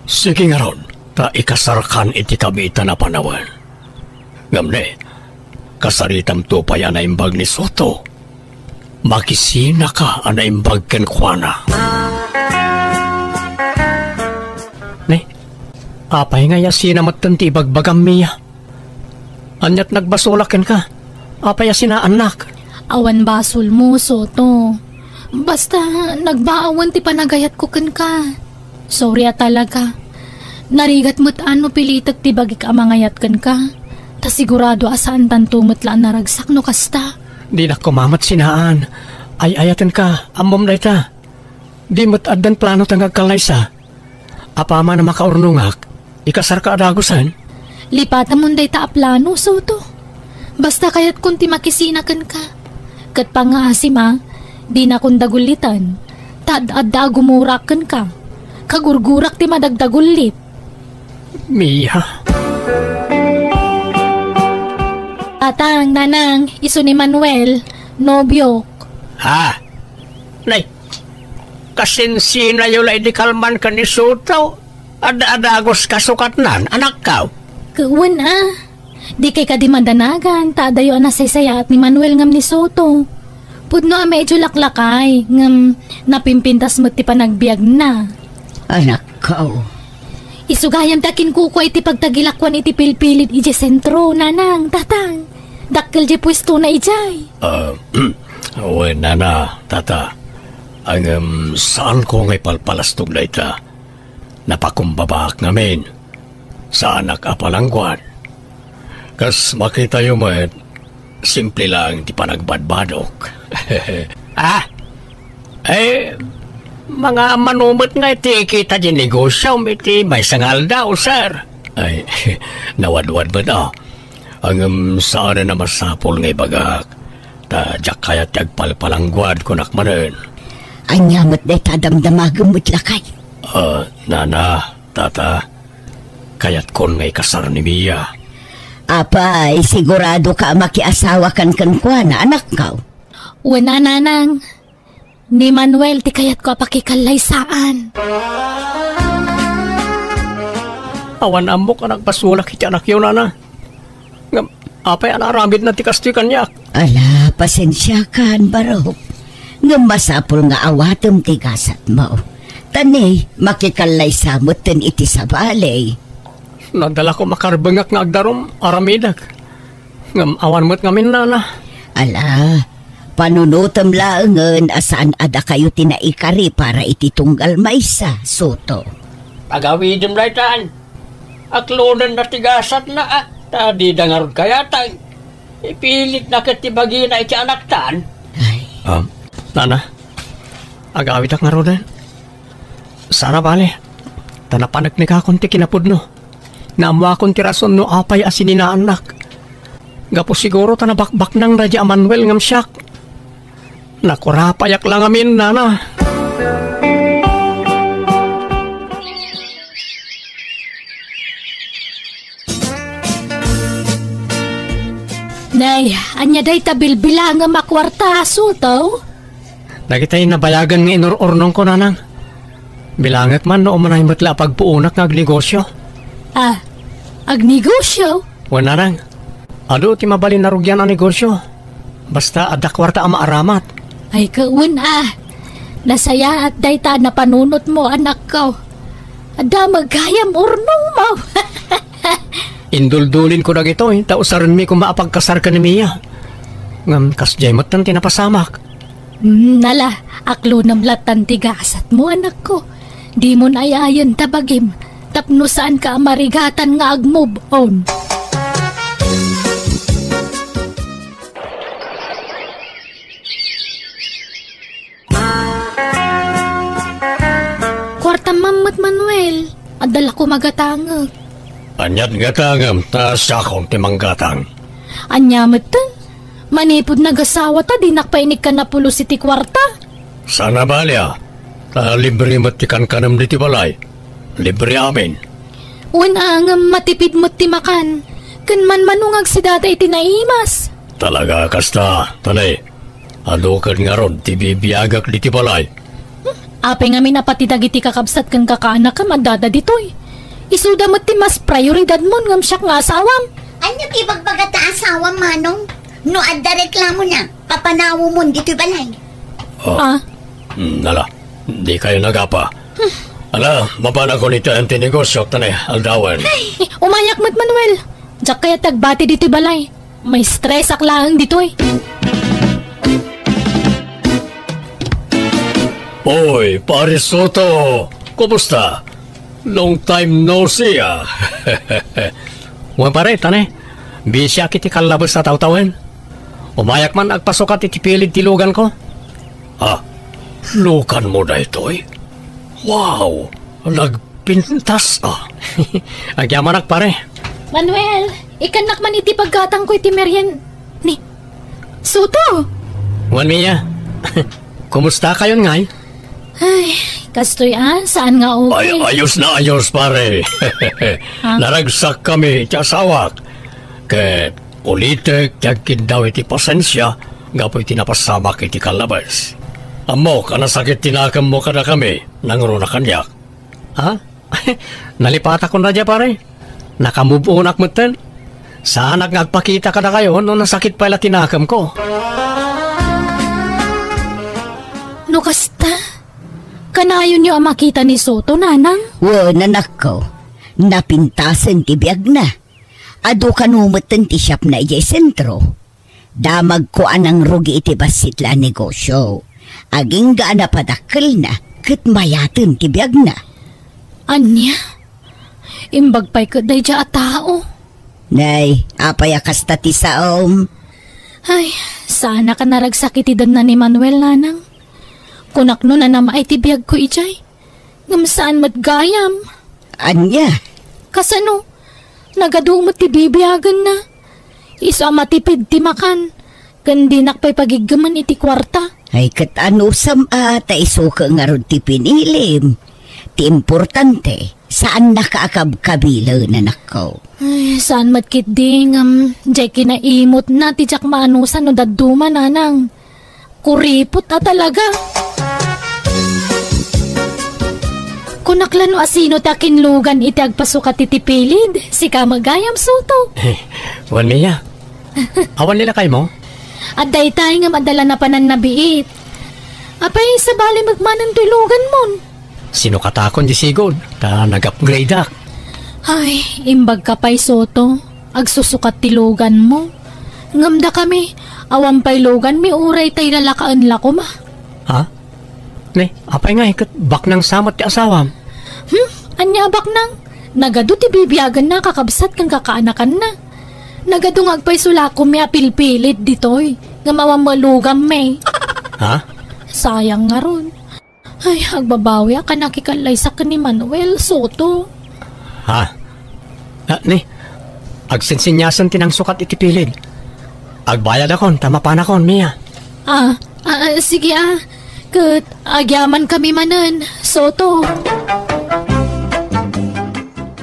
Sige ngarud, ta ikasarkan iti kabiitan a panawen. Ngem ne, kasaritamto pay a naimbag ni Soto. Makisinaka a naimbag kenkuana. Ne, apay nga yasina metten ti ibagbagam, Mia? Aniat nagbasolak kenka? Apay a sinaannak? Awan basolmo, Soto. Basta, nagbaawen ti panagayatko kenka. Sorry a talaga. Narigat met a no pilitek ti bagik a mangayat kenka. Ta sigurado a saantanto met la a naragsak no kasta. Dinak koma met sinaan. Ay-ayatenka, ammom dayta. Di met addan planota nga agkallaysa. Apaman a makaurnongak, ikasarka a dagusen? Lipatamon dayta a plano, Soto. Basta kayatkon ti makisina kenka. Ket pangngaasim a, dinakon dagulliten. Ta ad-adda a gumurak kenka. Kagurgurak ti madagdagullit. Mia. Tatang, Nanang, isu ni Manuel, nobiok. Ha? Nay, kasinsinakayo la idi kalman ken ni Soto. Ad-, adagos kasukatnan, anakkaw. Wen a. Dikay kadi madanagan, ta adayo a nasaysayaat ni Manuel ngem ni Soto. Pudno a medyo laklakay, ngem napimpintas met ti panagbiagna. Anakkaw. Isu gayam ti akinkukua iti pagtagilakuan iti pilpilid idiay sentro, Nanang, Tatang. Dakkel diay puestona idiay. Ah, wen, Nana, Tata. Ngem saanko nga ipalpalastog dayta. Napakumbabaak ngamin. Saanak a palangguad. Kas makitayo met, simple laeng ti panagbadbadok. Ah? Eh, mangaammano met nga iti kita diay negosiom iti maysa nga aldaw, sir. Ay, nawadwad met, ah. Ngem saanen a masapul nga ibagak, ta diak kayat ti agpalpalangguad, kunak manen. Ania met dayta a damdamagem met lakay? Ah, Nana, Tata, kayatkon nga ikasar ni Mia. Apay, siguradoka a makiasawakan kenkuana, anakkaw? Wen a, Nanang. Ni Manuel ti kayatko a pakikallaysaan. Awan ammok a nagbasolak iti anakyo, Nana. Ngem, apay a naaramidna ti kastoy kaniak? Ala, pasensiakan, barok. Ngem masapul nga awatem ti gasatmo. Ta ni, makikallaysa metten iti sabali. Nadalako makarbengak nga agdarum, aramidek. Ngem awan met ngamin, Nana. Ala, panunotem laengen a saan a dakayo ti naikari para iti tunggal maysa, Soto. Pagawidem laytan. Aklonenna ti gasatna, a, ta dida ngarud kayatang. Ipilitna ket ti bagina iti anaktan. Ay. Ah, Nana, agawidak ngaruden. Saan a bale, ta napaneknekakon ti kinapudno. Naammoakon ti rason no apay a sininaannak. Gapu siguro ta nabakbaknang daydi a Manuel ngem siak. Nakurapayak la ngamin, Nana. Nay, ania dayta bilbilangem a kuarta, Soto? Dagitay nabayagen nga inur-urnongko, Nanang. Bilangek man no umanay met la a pagpuonak nga agnegosio. Ah, agnegosio? Wen, Nanang. Adu ti mabalin a rugian a negosio. Basta adda kuarta a maaramat. Ay, wen a. Nasayaat dayta a napanunotmo, anakko. Adda met gayam urnongmo. Induldulinko dagitoy, ta usarenmi koma a pagkasar ken ni Mia. Ngem kasdiay metten ti napasamak. Hmm, nala, aklonem lattan ti gasatmo, anakko. Dimon ay-ayen ta bagim, tapno saanka a marigatan nga ag-move on. Kuartam man met, Manuel. Adda la koma gatangek. Aniat gatangem, ta siakon ti manggatang. Ania metten? Manipud nagasawa ta dinak pay inikkan a pulos iti kuarta. Saan a bali a. Ta libre met ti kankanem ditoy balay. Libre amin. Wen a, ngem matipid met ti makan. Ken manmano nga agsidada iti naimas. Talaga kasta, ta ni, adu ket ngarud ti bibiagak ditoy balay. Hmm, apay ngamin a pati dagiti kakabsat ken kakaanakem addada ditoy. Isuda met ti mas prioridadmon ngem siak nga asawam. Ania ti ibagbaga ta asawam, Manong? No adda reklamona, papanawomon ditoy balay. Ah. Ah? Hmm, nala, dikayo nagapa. Hmm. Ala, mapanakon iti ayan ti negosio, ta ni, aldawen. Ay, umayak met, Manuel. Diak kayat ti agbati ditoy balay. Maistresak laeng ditoy. Oy, Pare Soto! Kumusta? Long time no see, ah. Wen, pare, ta ne, bisiak iti kallabes a tawtawen. Umayak man agpasukat iti pilid ti luganko. Ah, luganmo daytoy? Wow! Nagpintas, ah. Agyamanak, pare. Manuel, ikannak man iti paggatangko iti merien-, ni Soto! Wen, Mia. Kumusta kayon ngay? Ay, kastoy, ah, saan nga okay? Ay, ayos na ayos, pare. Ha? Naragsak kami ti asawak. Ket ulitek ti agkiddaw iti pasensia gapu iti napasamak iti kallabes. Ammok a nasakit ti nakemmo kadakami, nangruna kaniak. Ha? Nalipatakon na dia, pare. Naka-move onak metten. Saanak nga agpakita kadakayo no nasakit pay la ti nakemko. No kasta, kanayonyo a makita ni Soto, nanang? Wen, anakko. Napintasen ti biagna. Adu kano metten ti shopna idiay sentro. Damagko a nangrugi iti bassit la a negosio. Agingga a napadakkelna ket mayaten ti biagna. Ania? Imbag pay ket daydiay a tao. Nay, apay a kasta ti saom? Ay, saanak a naragsak iti denna ni Manuel, nanang. Kunak no nanam-ay ti biagko idiay. Ngem saan met gayam. Ania? Kasano? Nagadu met ti bibiagenna. Isu a matipid ti makan, ken dinak pay pagiggemen iti kuarta. Ay, ket anusam a ta isu ket ngarud ti pinilim. Ti importante, saannaka a kabkabilen, anakko. Ay, saan met ketdi, ngem diay kinaimutna ti diak maanusan no dadduma, nanang. Kuripot a talaga. Kunak la no asino ti akinlugan iti agpasukat iti pilid, sika met gayam, Soto. Wen, Mia. Awan ni lakaymo? Adda itay ngem adda la napanan nabiit. Apay, sabali met manen toy luganmon? Sinukatakon ti sigud, ta nag-upgradeak. Ay, imbagka pay, Soto. Agsusukat ti luganmo. Ngem dakami, awan pay luganmi uray tay lalakaen la koma. Ha? Ne, apay ngay ket baknang sa met ti asawam? Hmm? Ania a baknang? Nagadu ti bibiagenna a kakabsat ken kakaanakanna. Nagadu nga agpayso la koma a pilpilid ditoy, ngem awan met luganmi. Ha? Sayang ngarud. Ay, agbabawiak a nakikallaysak ken ni Manuel Soto. Ha? Ah, ni, agsinsinyasen ti nangsukat iti pilid. Agbayadakon ta mapanakon, Mia. Ah, ah, ah, sige, ah. Ket agyamankami manen, Soto.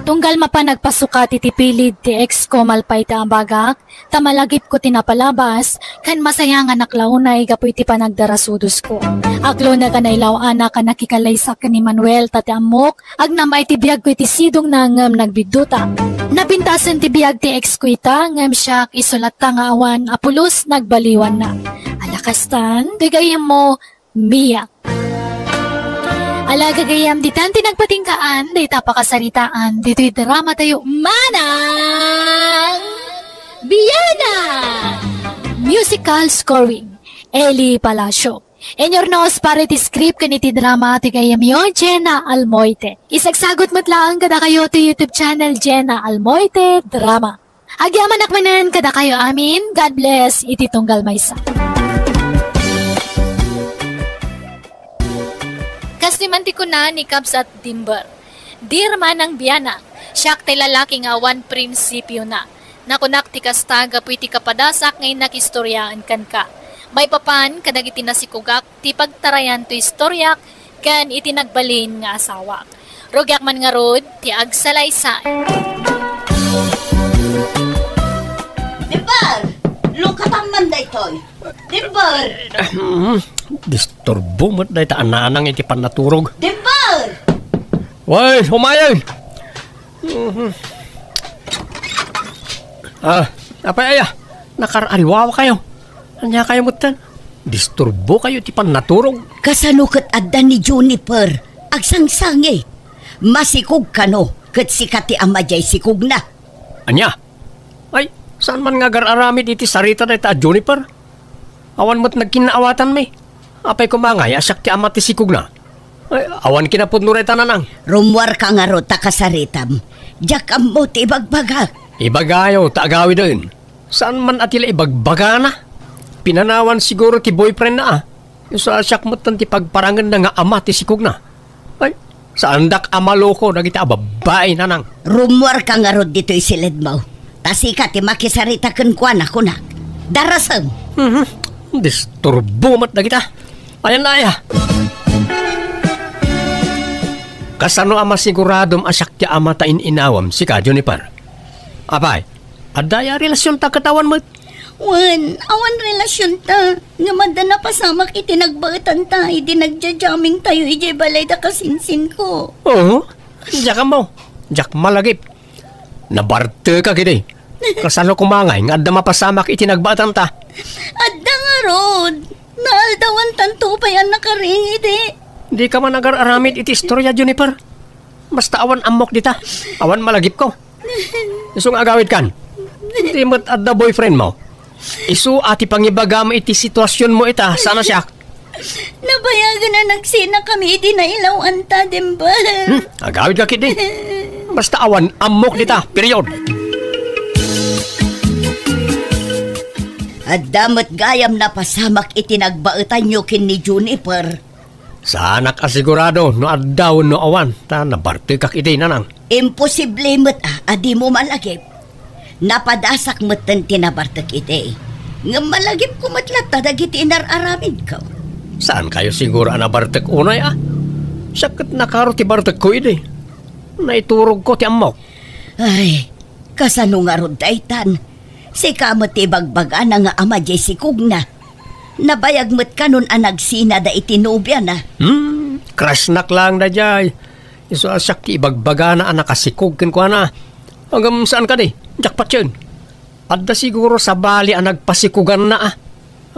Tunggal mapan agpasukat iti pilid ti ex ko, malpay ta abagak, ta malagipko ti napalabas, ken masayanganak la unay gapu iti panagdarasudosko. Aklonek a nailaw-anak a nakikallaysak ken ni Manuel, ta ti ammok, agnam-ay ti biagko iti sidongna ngem nagbidduta. Napintasen ti biag ti ex ko ita, ngem siak, isu latta nga awan a pulos, nagbaliwanna. Ala kastan, ti gayyemmo, Mia. Ala, gagayyem, ditan ti nagpatinggaan dayta pakasaritaan ditoy drama tayo, Manang Biana! Musical scoring, Eli Palacio. Inurnos para iti script ken iti drama ti gayyemyo, Jenna Almoite. Isagsagut met laeng kadakayo ti YouTube channel, Jenna Almoite Drama. Agyamanak manen kadakayo amin. God bless iti tunggal maysa. Kas ni man ti kuna ni Kabsat Dimber, "Dear Manang Biana, siak ti lalaki nga awan prinsipiona. Nakunak ti kasta gapu iti kapadasak nga innak istoriaen kenka. Maipapan kadagiti nasikugak ti pagtarayan to istoriak ken iti nagbalin nga asawak. Rugiak man ngarud ti agsalaysay." Dimber! Lungkatam man daytoy! Dimber! Ahem, disturbo met dayta a nanang iti pannaturog. Dimber! Way, umayay! Mhm. Ah, apay aya? Nakar-ariwawa kayo. Ania kayo metten? Disturbo kayo ti pannaturog. Kasano ket adda ni Juniper? Agsangsangit. Masikog kano ket sika ti ama diay sikogna. Ania? Ay, Saan man nga agar-aramid iti sarita dayta a Juniper? Awan met nagkinnaawatanmi. Apay koma ngay a siak ti ama ti sikogna? Ay, awan kinapudno dayta, Nanang. Rummuarka ngarud ta kasaritam. Diak ammo ti ibagbagak. Ibagayo ta agawiden. Saan man a ti la ibagbagana? Pinanawan siguro ti boyfriendna, a. Isu a siak metten ti pagparangenna nga ama ti sikogna. Ay, saandak a maloko dagiti a babbai, Nanang. Rummuarka ngarud ditoy siledmo. Ta sika ti makisarita kenkuana, kunak. Darasem! Mhm. Disturbo met dagita. Ayan na, aya. Kasano a masiguradom a siak ti ama ta in-inawam, sika, Juniper? Apay, adda aya relasionta ket awan met? Wen, awan relasionta. Ngem adda napasamak iti nagbaetanta idi nagja-jammingtayo idiay balay da kasinsinko. Oo. Diak ammo. Diak malagip. Nabartekak idi. Kasano koma ngay nga adda mapasamak iti nagbaetanta? Adda ngarud. Naaldawantanto pay a nakaring idi. Dika man agar-aramid iti istoria, Juniper. Basta awan ammok dita. Awan malagipko. Isu nga agawidkan. Di met adda boyfriendmo. Isu a ti pangibagam iti situasionmo ita, saan a siak. Nabayagen a nagsinakami idi nailawanta, Dimber. Hmm, agawidka ketdi. Basta awan ammok dita, period. Adda met gayam napasamak iti nagbaetanyo ken ni Juniper. Saanak a sigurado no adda wenno awan, ta nabartekak idi, Nanang. Imposible met a, a dimo malagip. Napadasak metten ti nabartek idi. Ngem malagipko met latta dagiti inar-aramidko. Saankayo siguro a nabartek unay a? Siak ket nakaro ti bartekko idi. Naiturogko ti ammok. Ay, kasano ngarud daytan? Sika met ti ibagbagana nga ama diay sikogna. Nabayag met kanon a nagsinada iti nobiana. Hmm, crushnak laeng daydiay. Isu a siak ti ibagbagana a nakasikog kenkuana. Ngem saan kadi, diak patien. Adda siguro sabali a nagpasikuganna a.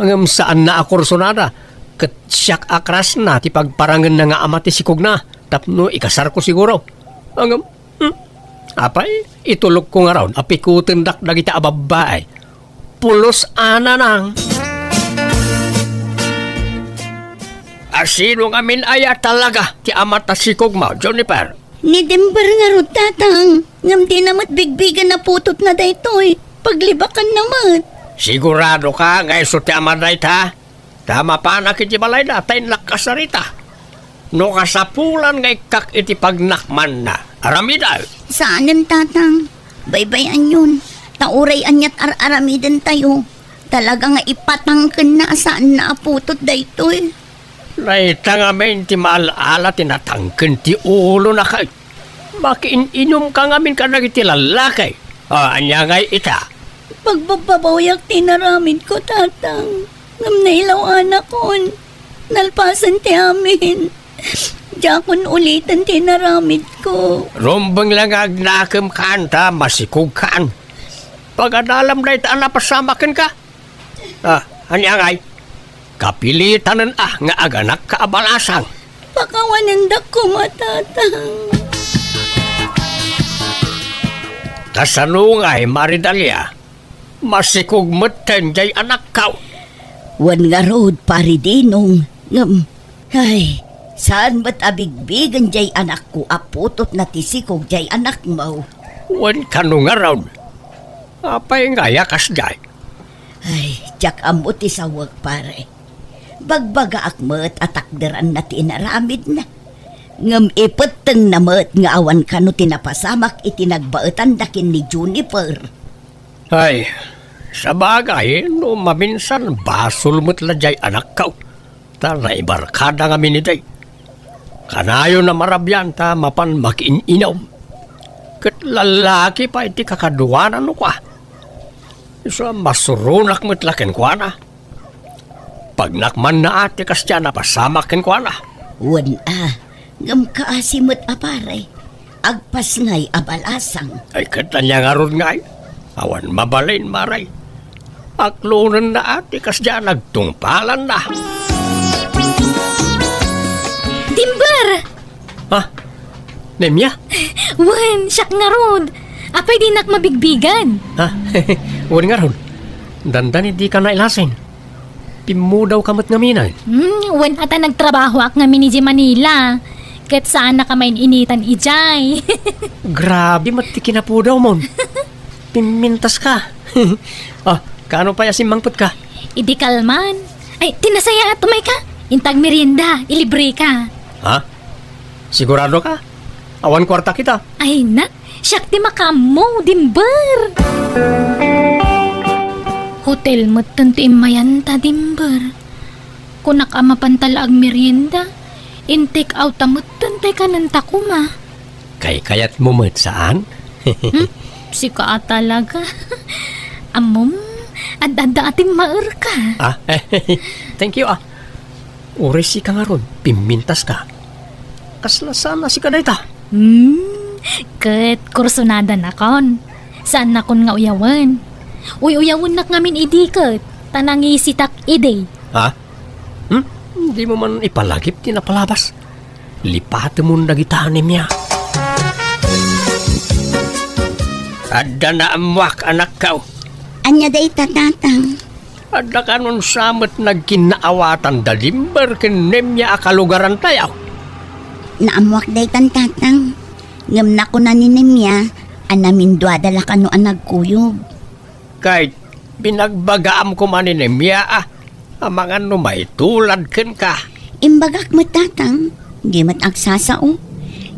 Ngem saanna a kursunada. Ket siak a crushna ti pagparangenna nga ama ti sikogna. Tapno ikasarko siguro. Ngem, hmm, apay, itulokko ngarud a pikutendak dagiti a babbai. Pulos a, Nanang. A sino ngamin aya talaga ti ama ta sikogmo, Juniper? Ni Dimber ngarud, Tatang. Ngem dina met bigbigen a putotna daytoy. Paglibakanna met. Siguradoka nga isu ti ama dayta? Ta mapanak iti balayda ta innak kasarita. No kasapulan nga ikkak iti pagnakmanna, aramidek. Saanen, Tatang. Baybay-anyon. Ta uray aniat ar-aramidentayo, talaga nga ipatangkenna a saanna a putot daytoy. Dayta ngamin ti maal-ala ti natangken ti ulona ket makiin-inumka ngamin kadagiti lallaki. O, ania ngay ita? Pagbabbabawiak ti inaramidko, Tatang. Ngem nailaw-anakon. Nalpasen ti amin. Diakon uliten ti inaramidko. Rumbeng la nga agnakemkan ta masikogkan. Pagadalam dayta a napasamak kenka. Ah, ania ngay? Kapilitanen a nga aganakka a balasang. Pakawanendak koma, Tatang. Kasano ngay, Maridalia? Masikog metten jay anakko. Wen ngarud, Pari Dinong, ngem, ay, saan met a bigbigen jay anakko a putotna ti sikog jay anakmo. Wen kano ngarud? Apay ngay a kasdiay? Ay, diak ammo ti sawek, pare. Bagbagaak met a takderanna ti inaramidna. Ngem ipettengna met nga awan kano ti napasamak iti nagbaetanda ken ni Juniper. Ay, sabagay, no maminsan, basol met la jay anakko. Ta naibarkada ngamin idi. Kanayon a marabian ta mapan makiin-inom. Ket lallaki pay ti kakaduana no kua. Isu a masuronak met la kenkuana. Pagnakmanna a ti kasdiay a napasamak kenkuana. Wen a, ngem kaasi met a pare, agpasngay a balasang. Ay, ket ania ngarud ngay? Awan mabalin, mare. Aklonenna a ti kasdiay a nagtungpalanna. Dimber! Ha? Nemia? Wen, siak ngarud. Apay dinak mabigbigan? Ha? Wen ngarud, dandani dika nailasin. Pimmudawka met ngamin. Hmm, wen a ta nagtrabahoak ngamin idiay Manila. Ket saannak a main-initan idiay. Grabe met ti kinapudawmon. Pimmintaska. Ah, kaano pay a simmangpetka? Idi kalman. Ay, ti nasayaat, umayka. Inta agmerienda, ilibreka. Ha? Siguradoka? Awan kuartak ita. Ay, nak, siak ti makaammo, Dimber. Hotel metten ti immayanta, Dimber. Kunak a mapanta la agmerienda, in-take out ta metten tay kanenta koma. Kaykayatmo met, saan? Hmm? Sika a talaga. Ammom, ad-adda a timmaerka. Ah, thank you, ah. Uray sika ngarud, pimmintaska. Kasla saan a sika dayta? Hmm, ket kursonadanakon. Saannakon nga uyawen. Uy-uyawennak ngamin idi ket, ta nangisitak idi. Ha? Hmm? Dimo man ipalagip ti napalabas. Lipatemon dagita, Nemia. Adda naammoak, anakko. Ania dayta, tatang? Adda kanon sa met nagkinnaawatan da Dimber ken Nemia a kalugarantayo? Naammoak daytan, tatang. Ngem nakuna ni Nemia a naminduada la kano a nagkuyog. Kay binagbagaam koma ni Nemia a, amangan no maitulad kenka. Imbagak met, tatang, di met agsasao.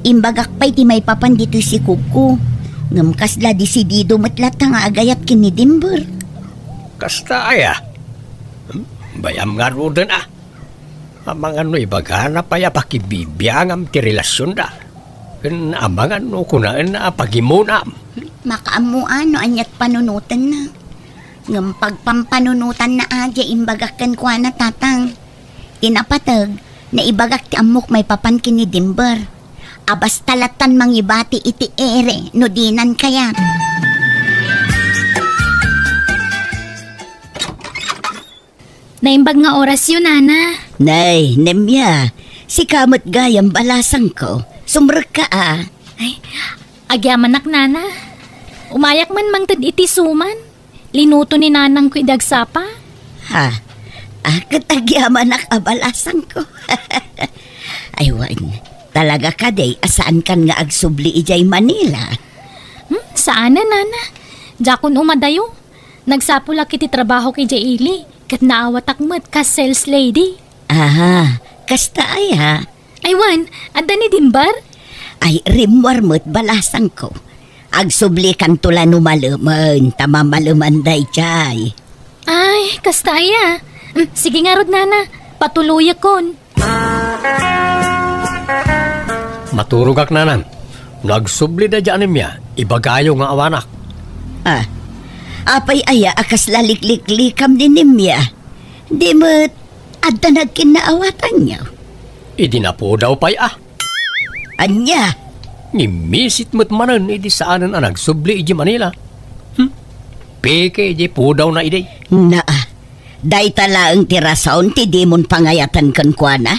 Imbagak pay ti maipapan ditoy sikogko. Ngem kasla desidido met latta nga agayat ken ni Dimber. Kasta aya? Hmm? Bay-am ngaruden a. Amangan no ibagana pay a pakibibiangam ti relasionda. Ken amangan no kunaenna a pagimunam. Makaammoan no aniat panunotenna. Ngem pagpampanunotanna a diay imbagak kenkuana, tatang. Ti napateg, naibagak ti ammok maipapan ken ni Dimber. A basta lattan mangibati iti ere no dinan kayat. Naimbag nga orasyo, nana. Nay, Nemia, sika met gayam balasangko. Sumrekka a. Ay, agyamanak, nana. Umayak man mangted iti suman. Linuto ni nanangko idi agsapa. Ha? Ah, ket agyamanak a balasangko. Ay, wen, talaga kadi a saankan nga agsubli idiay Manila? Hmm, saanen, nana. Diakon umadayo. Nagsapulak iti trabahok idiay ili, ket naawatak met kas sales lady. Aha, kasta aya? Ay, wen, adda ni Dimber? Ay, rimmuar met balasangko. Agsublikanto la no malemen, ta mamaleman daydiay. Ay, kasta aya? Mm, sige ngarud, nana. Patuloyekkon. Maturogak, nana. No agsubli daydiay a Nemia, ibagayo nga awanak. Ah, apay aya a kasla likliklikam ni Nemia? Di met adda nagkinnaawatanyo? Idi napudaw pay a. Ania? Ngimmisit met manen idi saanen a nagsubli idiay Manila. Hmm? Peke idiay pudawna idi. Naa, dayta laeng ti rason ti dimon pangayatan kenkuana.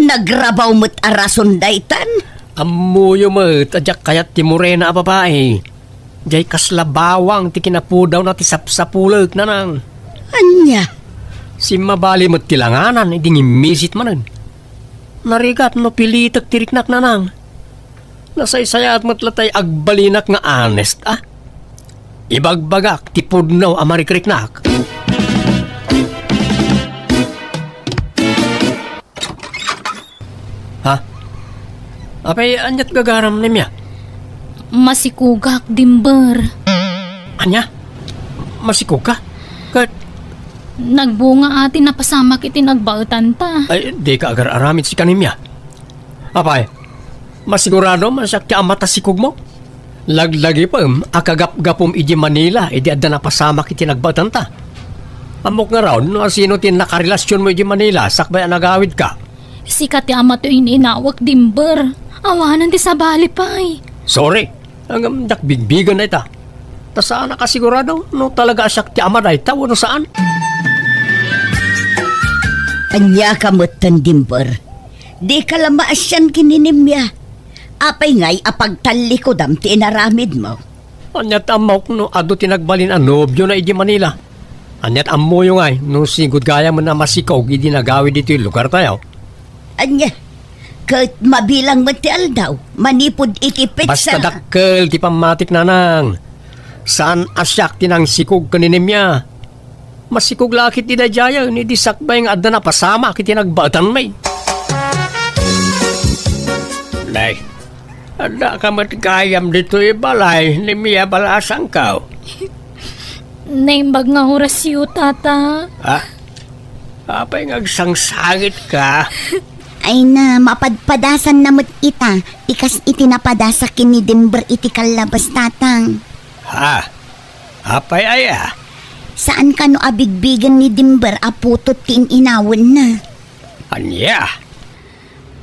Nagrabaw met a rason daytan. Ammoyo met a diak kayat ti morena a babai. Diay kasla bawang ti kinapudawna ti sapsapulek, nanang. Ania? Simmabali met ti langanan idi ngimmisit manen. Narigat no pilitek ti riknak, nanang. Nasaysayaat met latay agbalinak nga honest, a. Ibagbagak ti pudno a marikriknak. Ha? Apay, aniat gagaram, Nemia? Masikogak, Dimber. Ania? Masikogka? Ket nagbunga a ti napasamak iti nagbaetanta. Ay, dika agar-aramid sika, Nemia. Apay, masiguradom a siak ti ama ta sikogmo? Laglagipem a kagapgapom idiay Manila idi adda napasamak iti nagbaetanta. Ammok ngarud no asino ti nakarelasionmo idiay Manila sakbay a nagawidka. Sika ti ama ti in-inawek, Dimber. Awanen ti sabali pay. Sorry, ngem diak bigbigen dayta. Ta saanak a sigurado no talaga a siak ti ama dayta wenno saan. Ania ka metten, Dimber? Dika la maasian ken ni Nemia. Apay ngay a pagtallikudam ti inaramidmo? Ania ti ammok no adu ti nagbalin a nobiona idi Manila? Ania ti ammoyo ngay no sigud gayamen a masikog idi nagawid ditoy lugartayo? Ania? Ket mabilang met ti aldaw manipud iti petsa. Basta dakkel ti pammatik, nanang. Saan a siak ti nangsikog ken ni Nemia. Masikog la ket ti daydiayen, idi sakbay nga adda napasamak iti nagbaetanmi. Nay, addaka met gayam ditoy balay, Nemia, balasangko. Naimbag nga orasyo, Tata. Ha? Apay nga agsangsangitka? Ay na, mapadpadasanna met ita, ti kas iti napadasak ken ni Denver iti kallabas, Tatang. Ha? Apay aya? Saan kano a bigbigen ni Denver a putot ti in-inawenna. Ania?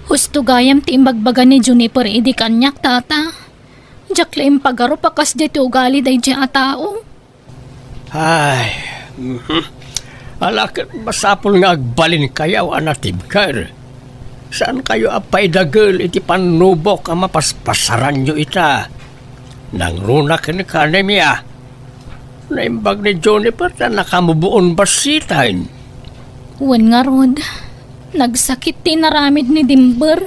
Husto gayam ti imbagbaga ni Juniper idi kaniak, Tata. Diak la impagarup a kasdiay ti ugali daydiay a tao. Ay, mhm. Ala ket masapul nga agbalinkayo a natibker. Saankayo a paidagel iti pannubok a mapaspasaranyo ita. Nangruna kenka, Nemia. Naimbag ni Juniper ta nakamuboon bassit. Wen ngarud, nagsakit ti inaramid ni Denver.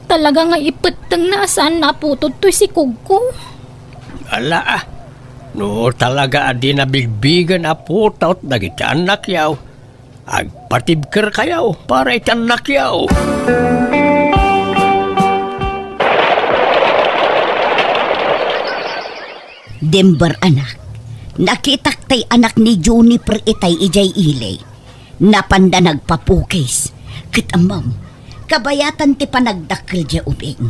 Talaga nga ipettengna a saanna a putot toy sikogko. Ala, ah. No talaga a di nabigbigen a putot dagiti annakyo, agpatibkerkayo para iti annakyo. Denver, anak, nakitak tay anak ni Juniper itay idiay ili. Napanda nagpapukis. Ket ammom, kabayatan ti panagdakkel diay ubing.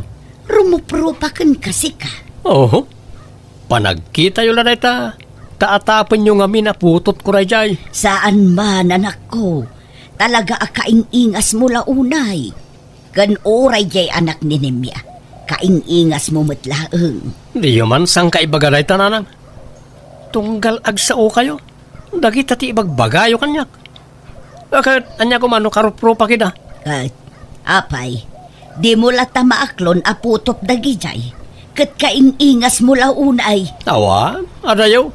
Rumuprupa kenka, sika. Oho. Panagkitayo la dayta, ta atapenyo ngamin a putotko daydiay. Saan man, anakko. Talaga a kaing-ingasmo la unay. Ken uray diay anak ni Nemia, kaing-ingasmo met laeng. Diyo man sangka ibaga dayta, nanang. Tunggal agsaokayo, dagita ti ibagbagayo kaniak. A, ket ania koma no karuprupak ida? Ket, apay, dimo latta maaklon a putot dagidiay, ket kaing-ingasmo la unay. Awan, adayo.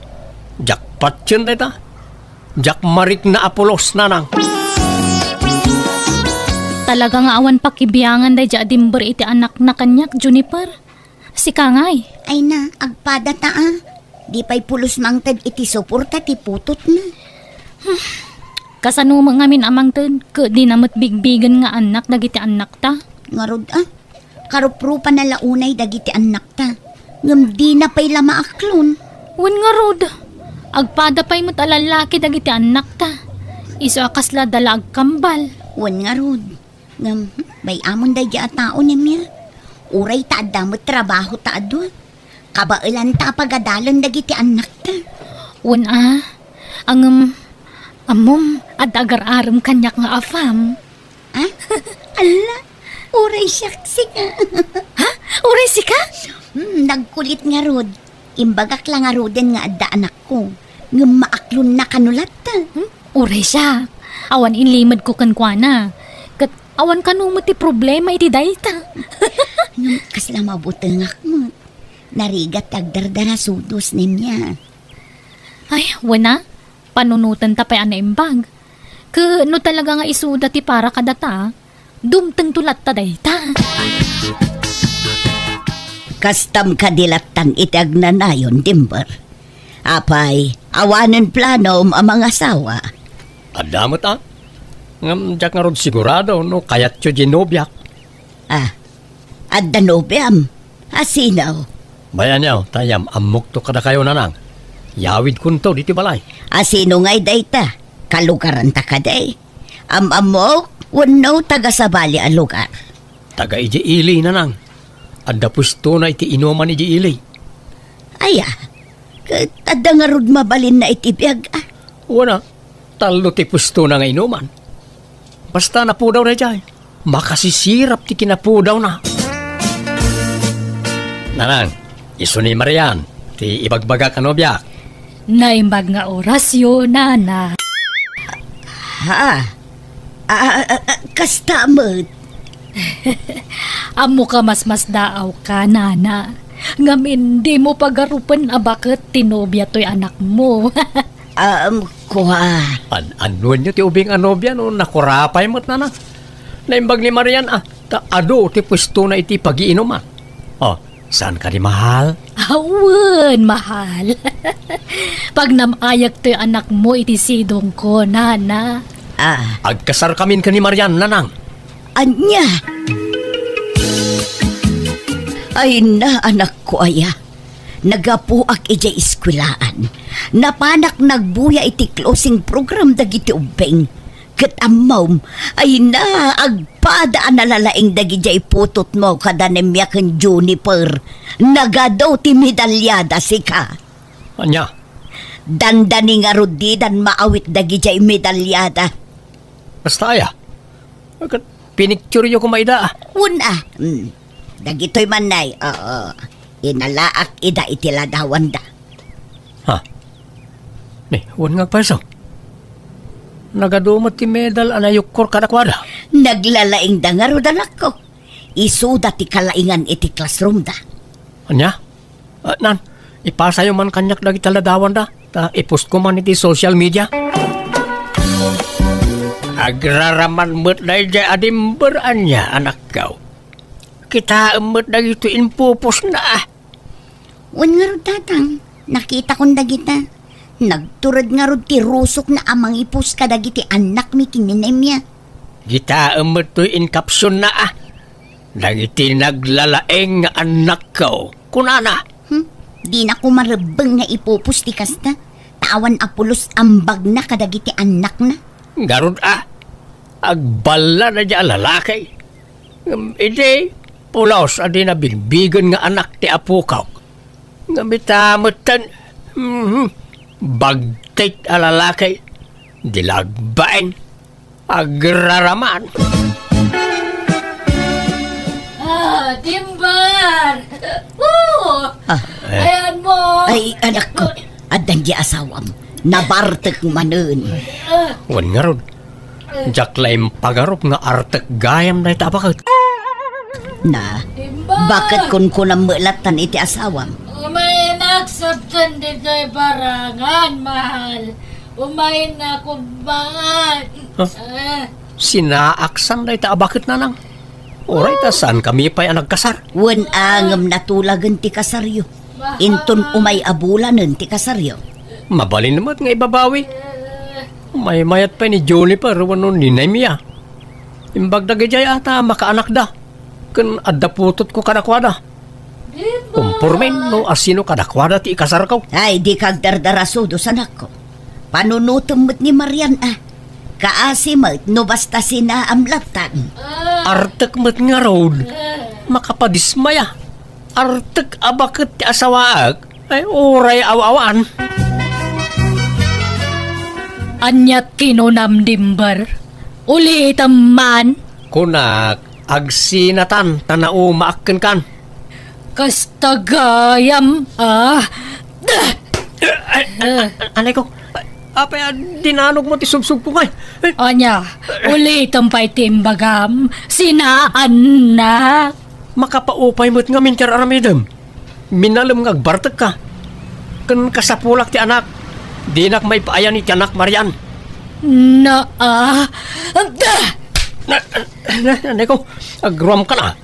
Diak patien dayta. Diak marikna a pulos, nanang. Talaga nga awan pakibiangan daydiay a Denver iti annakna kaniak, Juniper. Sika ngay. Ay na, agpada ta a. Di pay pulos mangted iti suporta ti putotna. Kasano met ngamin a mangted, ket dina met bigbigen nga annak dagiti annakta? Ngarud a, karuprupana la unay dagiti annakta. Ngem dina pay la maaklon. Wen ngarud, agpada pay met a lallaki dagiti annakta. Isu a kasla da la agkambal. Wen ngarud, ngem, hmm, bay-amon daydiay a tao, Nemia. Uray ta adda met trabaho ta adu, kabaelanta a pagadalen dagiti annakta. Wen a, ngem, ammom, adda agar-arem kaniak nga afam. Ha? Alla, uray siak, sika. Ha? Uray sika? Hmm, nagkulit ngarud. Imbagak la ngaruden nga adda anakko. Ngem maaklonna kano latta. Hmm? Uray siak. Awan inlimedko kenkuana. Ket awan kano met ti problema iti dayta. Ngem kasla mabutengak met. Narigat ti agdardarasudos, Nemia. Ay, wen a. Panunotenta pay a naimbag. Ket no talaga nga isuda ti para kadata, dumtengto latta dayta. Kastam kadi latta iti agnanayon, Denver? Apay, awanen planom a mangasawa? Adda met a. Ngem diak ngarud sigurado no kayatyo diay nobiak. Ah, adda nobiam? A sino? Bay-anyo, ta iyaam-ammokto kadakayo, nanang. Yawidkonto ditoy balay. A sino ngay dayta? Kalugaranta kadi? Am-ammok wenno taga sabali a lugar? Taga idiay ili, nanang. Adda puestona iti inuman idiay ili. Aya, ket adda ngarud mabalinna iti biag a? Wen a, tallo ti puestona nga inuman. Basta napudaw daydiay, makasisirap ti kinapudawna. Nanang, isu ni Marian, ti ibagbagak a nobiak. Naimbag nga orasyo, nana. Ha? A, a, a, a, kasta met. Ammok a masmasdaawka, nana. Ngamin, dimo pagarupen a baket ti nobia toy anakmo. Um, kua. An-, annuenyo ti ubing a nobia no nakurapay met, nanang? Naimbag ni Marian, ah, ta adu ti puestona iti pagiinuman. Oh, saan kadi, mahal? Awen, mahal. Pagnam-ayak toy anakmo iti sidongko, nana. Ah. Agkasarkamin ken ni Marian, nanang. Ania? Ay na, anakko aya. Naggapuak idiay eskuelaan. Napanak nagbuya iti closing program dagiti ubbing. Ket ammom, ay na, agpada a nalalaing dagidiay putotmo kada Nemia ken Juniper. Nagadu ti medalyada, sika. Ania? Dandani ngarud didan maawit dagidiay medalyada. Kasta aya? Ket pinictureyo koma ida, ah. Wen, ah. Mm. Dagitoy man, nay. Oo. Inalaak ida iti ladawanda. Ha? Ni, wen nga agpayso. Nagadu met ti medal a nayukkor kadakuada. Naglalaingda ngarud, anakko. Isuda ti kalaingan iti classroomda. Ania? Ah, nan, ipasayo man kaniak dagiti ladawanda, ta ipostko man iti social media. Agraraman met daydiay a Dimber, ania, anakko. Kitaem met dagitoy impupusna, ah. Wen ngarud, tatang, nakitakon dagita. Nagtured ngarud ti rusokna a mangipus kadagiti annakmi ken ni Nemia. Kitaem met toy inkapsionna, ah. Dagiti naglalaing nga annakko, kunana. Hmm? Dina koma rebbeng nga ipupos ti kasta, ta awan a pulos ambagna kadagiti annakna. Ngarud, ah, agballa daydiay a lalaki. Ngem idi, pulos a dina bigbigen nga anak ti apokok. Ngem ita metten, mhm, bagtit a lalaki, di la agbain. Agraraman. Ah, Dimber! Oo! Ah. Ayan mo! Ay, anakko, addan di asawam. Nabartek manen. Ah. Wen ngarud, diak la impagarup nga artek gayam dayta a baket. Na, Dimber! Baket kunkunam met lattan iti asawam? Umaynak, sabten ditoy barangan, mahal. Umaynak, umay. Huh? Ah. Sinaaksan dayta a baket, nanang? Uray ta saankami pay a nagkasar. Wen a ngem natulagen ti kasaryo. Inton umay a bulanen ti kasaryo. Mabalin met nga ibabawi. Maymayat pay ni Juniper wenno ni Nemia. Imbag dagidiay a ta makaanakda. Ken adda putotko kadakuada. Kumpormen no asino kadakuada ti ikasarko. Ay, dika agdardarasudos, anakko. Panunotem met ni Marian a. Kaasi met no basta sinaam lattan. Artek met ngarud. Makapadismaya. Artek a baket ti asawaek. Ay, uray aw-awan. Ania ti kinunam, Dimber? Ulitem man. Kunak, agsinatan ta naumaak kenkan. Kasta gayam, ah. Ay, ay, ay, anay ko. Apay a dinanogmo ti subsubko ngay? Ania, ulitem pay ti imbagam, sinaannak. Makapaupay met ngamin ti ar-aramidem. Minalem nga agbartekka. Ken kasapulak ti anak. Dinak maipaayan iti anak, Marian. Naa. Da! Na, na, na, Neko, agruamkan a.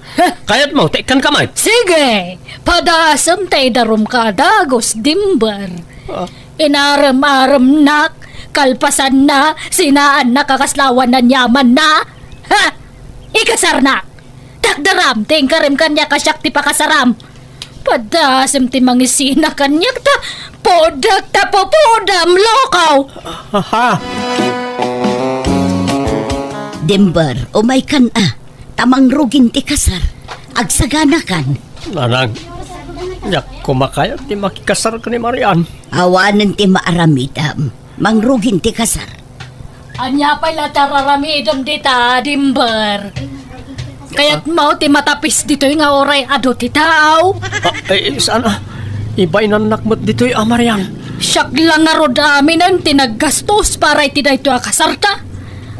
Kayatmo, ta ikkanka met. Sige! Padasem ta idarumka a dagus, Dimber. Ah. Inarem-aremnak, kalpasanna, sinaannak a kasla awan aniamanna. Ha! Ikasarnak! Takderam ti inkarim kaniak a siak ti pakasaram. Padasem ti mangisina kaniak ta pudak ta pupudam, lokaw! Aha. Dimber, umaykan a, ta mangrugin ti kasar. Agsaganakan. Nanang, diak koma kayat ti makikasar ken ni Marian. Awanen ti maaramidam. Mangrugin ti kasar. Ania pay la ti ar-aramidem dita, Dimber? Kayatmo ti matapis ditoy nga uray adu ti tao? Ah, eh, saan a? Ibainannak met ditoy a, Marian. Siak la ngarud aminen ti naggastos para iti daytoy a kasarta.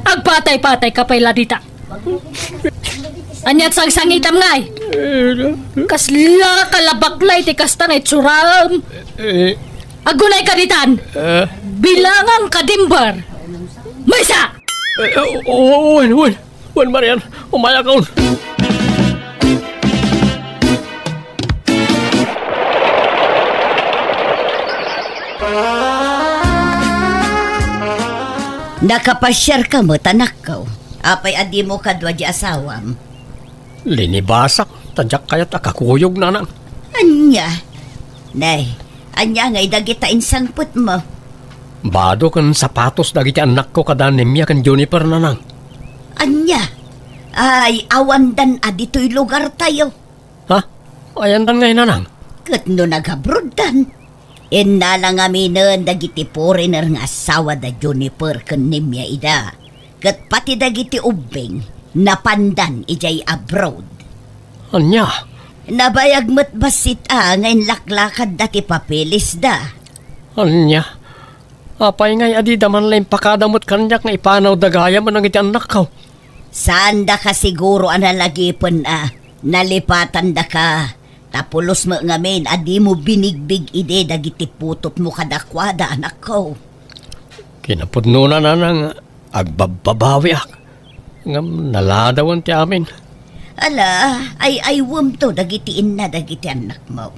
Agpatay-patayka pay la dita. Ania ti sangsangitam ngay? Eh, kasla ka la bakla iti kasta nga itsuraem. Eh, Agunay ka ditan. Eh. Bilangan ka, Dimber. Maysa! Eh, o-, o-, wen, wen. Wen, Marian. Umayakon. Nakapasiarka met, anakko. Apay a dimo kadua di asawam? Linibasak, ta diak kayat a kakuyog, nanang. Ania? Nay, ania ngay dagita insangpetmo? Bado ken sapatos dagiti annakko kada Nemia ken Juniper, nanang. Ania? Ay, awandan a ditoy lugartayo. Ha? Ayandan ngay, nanang? Ket no nagabroddan, innala ngaminen dagiti foreigner nga asawa da Juniper ken Nemia ida. Ket pati dagiti ubbing, napandan idiay abroad. Ania? Nabayag met bassit a nga inlaklakadda ti papelisda. Ania? Apay ngay a dida man la impakada met kaniak nga ipanawda gayam a dagiti annakko? Saandaka siguro a nalagipen a nalipatandaka, ta pulos met ngamin a dimo binigbig idi dagiti putotmo kadakuada, anakko. Kinapudnona, nanang, agbabbabawiak. Ngem naladawen ti amin. Ala, ay-aywemto dagiti inna dagiti annakmo.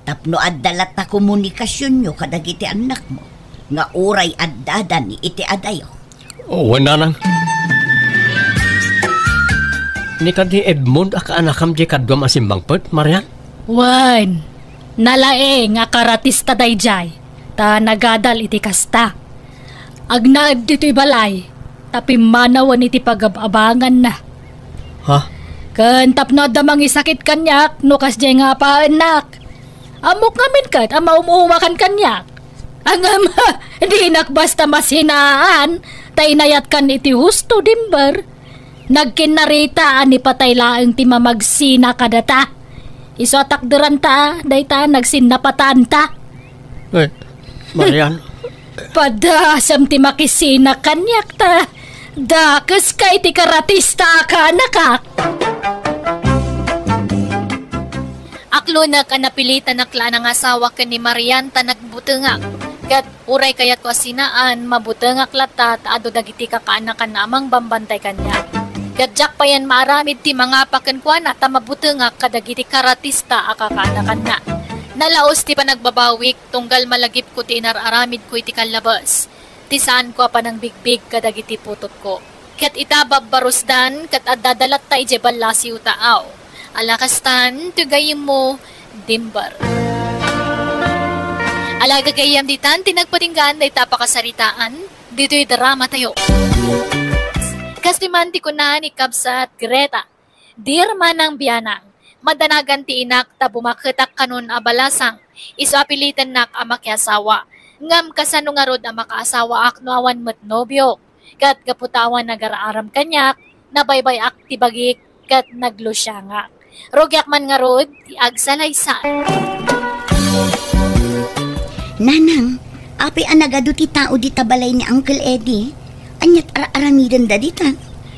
Tapno adda latta komunikasionyo kadagiti annakmo, nga uray addadan iti adayo. Wen, nanang. Ni kadi Edmond a kaanakam diay kaduam a simmangpet, Marian? Wen, nalaing a karatista daydiay, ta nagadal iti kasta. Agnaed ditoy balay, ta pimmanawen iti pagab-abanganna. Ha? Ken tapno adda mangisakit kaniak no kasdiay nga apaennak. Ammok ngamin ket a maum-umakan kaniak. Ngem, dinak basta masinaan, ta inayatkan iti husto, Dimber. Nagkinnarita a ni patay laeng ti mamagsina kadata. Isu a takderanta, dayta nagsinnapataanta. Eh, Marian. Padasam ti makisina kaniak ta dakeska iti karatista a kaanakak. Aklonek a napilitanak la a nangasawa ken ni Marian ta nagbutengak. Ket uray kayatko a sinaan, mabutengak latta ta adu dagiti kakaanakanna a mangbambantay kaniak. Ket diak payen maaramid ti mangapa kenkuana ta mabutengak kadagiti karatista a kakaanakanna. Nalaus ti panagbabawik tunggal malagipko ti inar-aramidko iti kallabes, ti saanko a panangbigbig kadagiti putotko. Ket ita, babbarusdan ket addada latta idiay ballasiw ta aw. Ala kastan, ti gayyemmo, Dimber. Ala gagayyem, ditan ti nagpatinggaan dayta a pakasaritaan ditoy dramatayo. Kastoy man ti kuna ni Kabsat Greta, Dear Manang Bianang, madanagan ti inak ta bumaketak kanon a balasang. Isu a pilitennak a makiasawa. Ngem kasano ngarud a makaasawaak no awan met nobiok? Ket gapu ta awan nagar-aram kaniak, nabaybay-ak ti bagik ket naglusiangak. Rugiak man ngarud ti agsalaysay. Nanang, apay a nagadu ti tao dita balay ni Uncle Eddie? Aniat ar-aramidenda dita?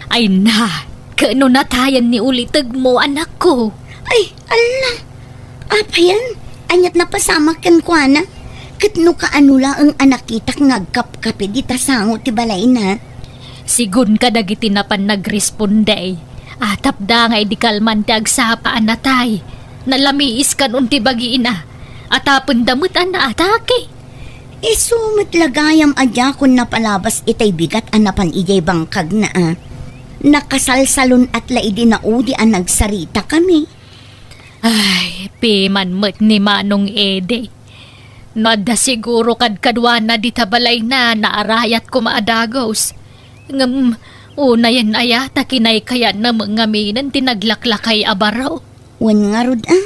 Ay na, ket no natayen ni ulitegmo, anakko. Ay, alla! Apayen, aniat napasamak kenkuana? Ket no kaano laeng a nakitak nga agkapkapi dita sango ti balayna? Sigun kadagiti napan nagresponde, atapda nga idi kalman ti agsapa a natay, nalamiis kanon ti bagina, atapenda met a naatake. Isu met la gayam a diakon napalabas itay bigat a napan idiay bangkagna a. Nakasalsalun-at la idi naudi a nagsaritakami. Ay, piman met ni Manong Ede. No adda siguro kadkaduana dita balayna, naarayat koma a dagus. Ngem, unayen aya ta kinaykayatna met ngaminen ti naglaklakay a baro. Wen ngarud a,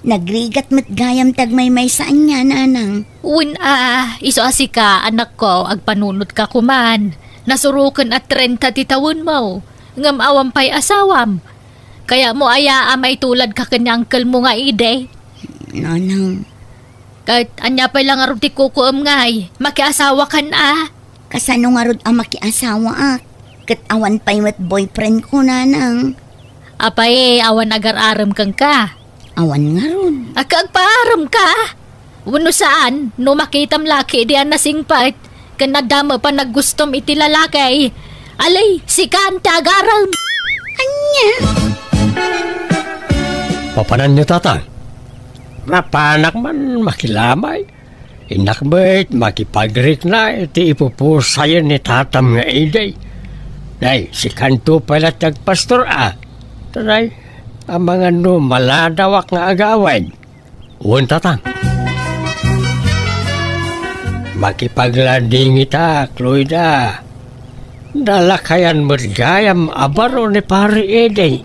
nagrigat met gayam ti agmaymaysa ania, nanang. Wen a, isu a sika, anakko, agpanunotka koman. Nasuroken a trenta ti tawenmo, ngem awan pay asawam. Kayatmo aya a maituladka ken ni angkelmo nga idi? Nanang. Ket ania pay la ngarud ti kukuem ngay? Makiasawakan a? Kasano ngarud a makiasawaak? Ket awan pay met boyfriendko, nanang. Apay, awan agar-arem kenka? Awan ngarud. Agka agpaarem ka? Wenno saan, no makitam la ketdi a nasingpet, ken adda met panaggustom iti lalaki. Alay, sikan ti agarem. Ania? Papananyo, Tatang? Mapanak man makilamay. Innak met makipagrikna iti ipupusayen ni tatam nga idi. Nay, sikanto pay la ti agpastor a. Tanay, amangan no maladawak nga agawid. Wen, Tatang. Makipagladingitak, Loida. Nalakayan met gayam a baro ni Pari Edi.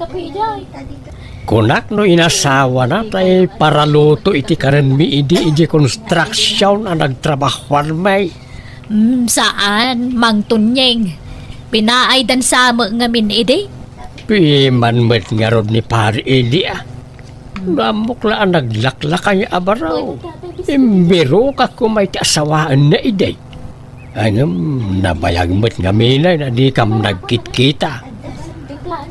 Kunak no inasawana tay paraluto iti kanenmi idi idiay construction a nagtrabahuanmi. Mm, saan, Mang Tunyeng. Pinaaydan sa met ngamin idi? Piman met ngarud ni Pari Edi, a. Naamok la a naglaklakay a baro. Imbirokak koma iti asawaenna idi. Ngem nabayag met ngamin a dikam nagkitkita.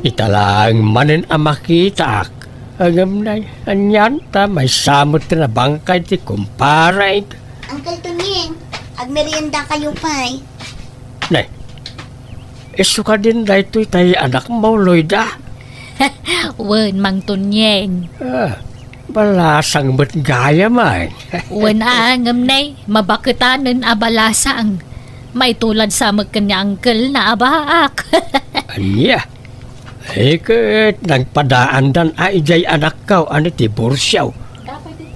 Ita laeng manen a makitaak. Ngem nay, anian ta maysa met ti nabangkay ti kumparek. Uncle Tunyeng, agmeriendakayo pay. Nay, isu kadin daytoy tay anakmo, Loida? Wen, Mang Tunyeng. Ah, balasang met gayam, ay. Wen a, ngem nay, mabaketanen a balasang. Maitulad sa met ken ni uncle na a baak. Ania? Ay, ket nagpadaandan a idiay anakko a nitiborsio.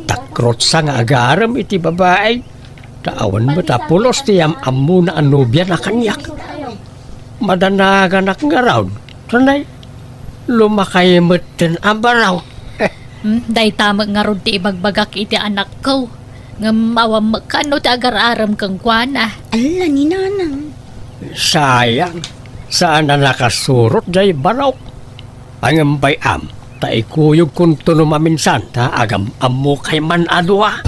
Takrot sa nga agarem iti babai. Ta awan met a pulos ti am-ammona a nobiana kaniak. Madanaganak ngarud. Tanay, lumakay metten a baro. Hmm, dayta met ngarud ti ibagbagak iti anakko. Ngem awan met kano ti agar-arem kenkuana. Alla ni Nanang. Sayang, saan a nakasurot jay barok. Ngem bay-am, ta ikuyogkonto no maminsan, ta agam-ammokay man a dua.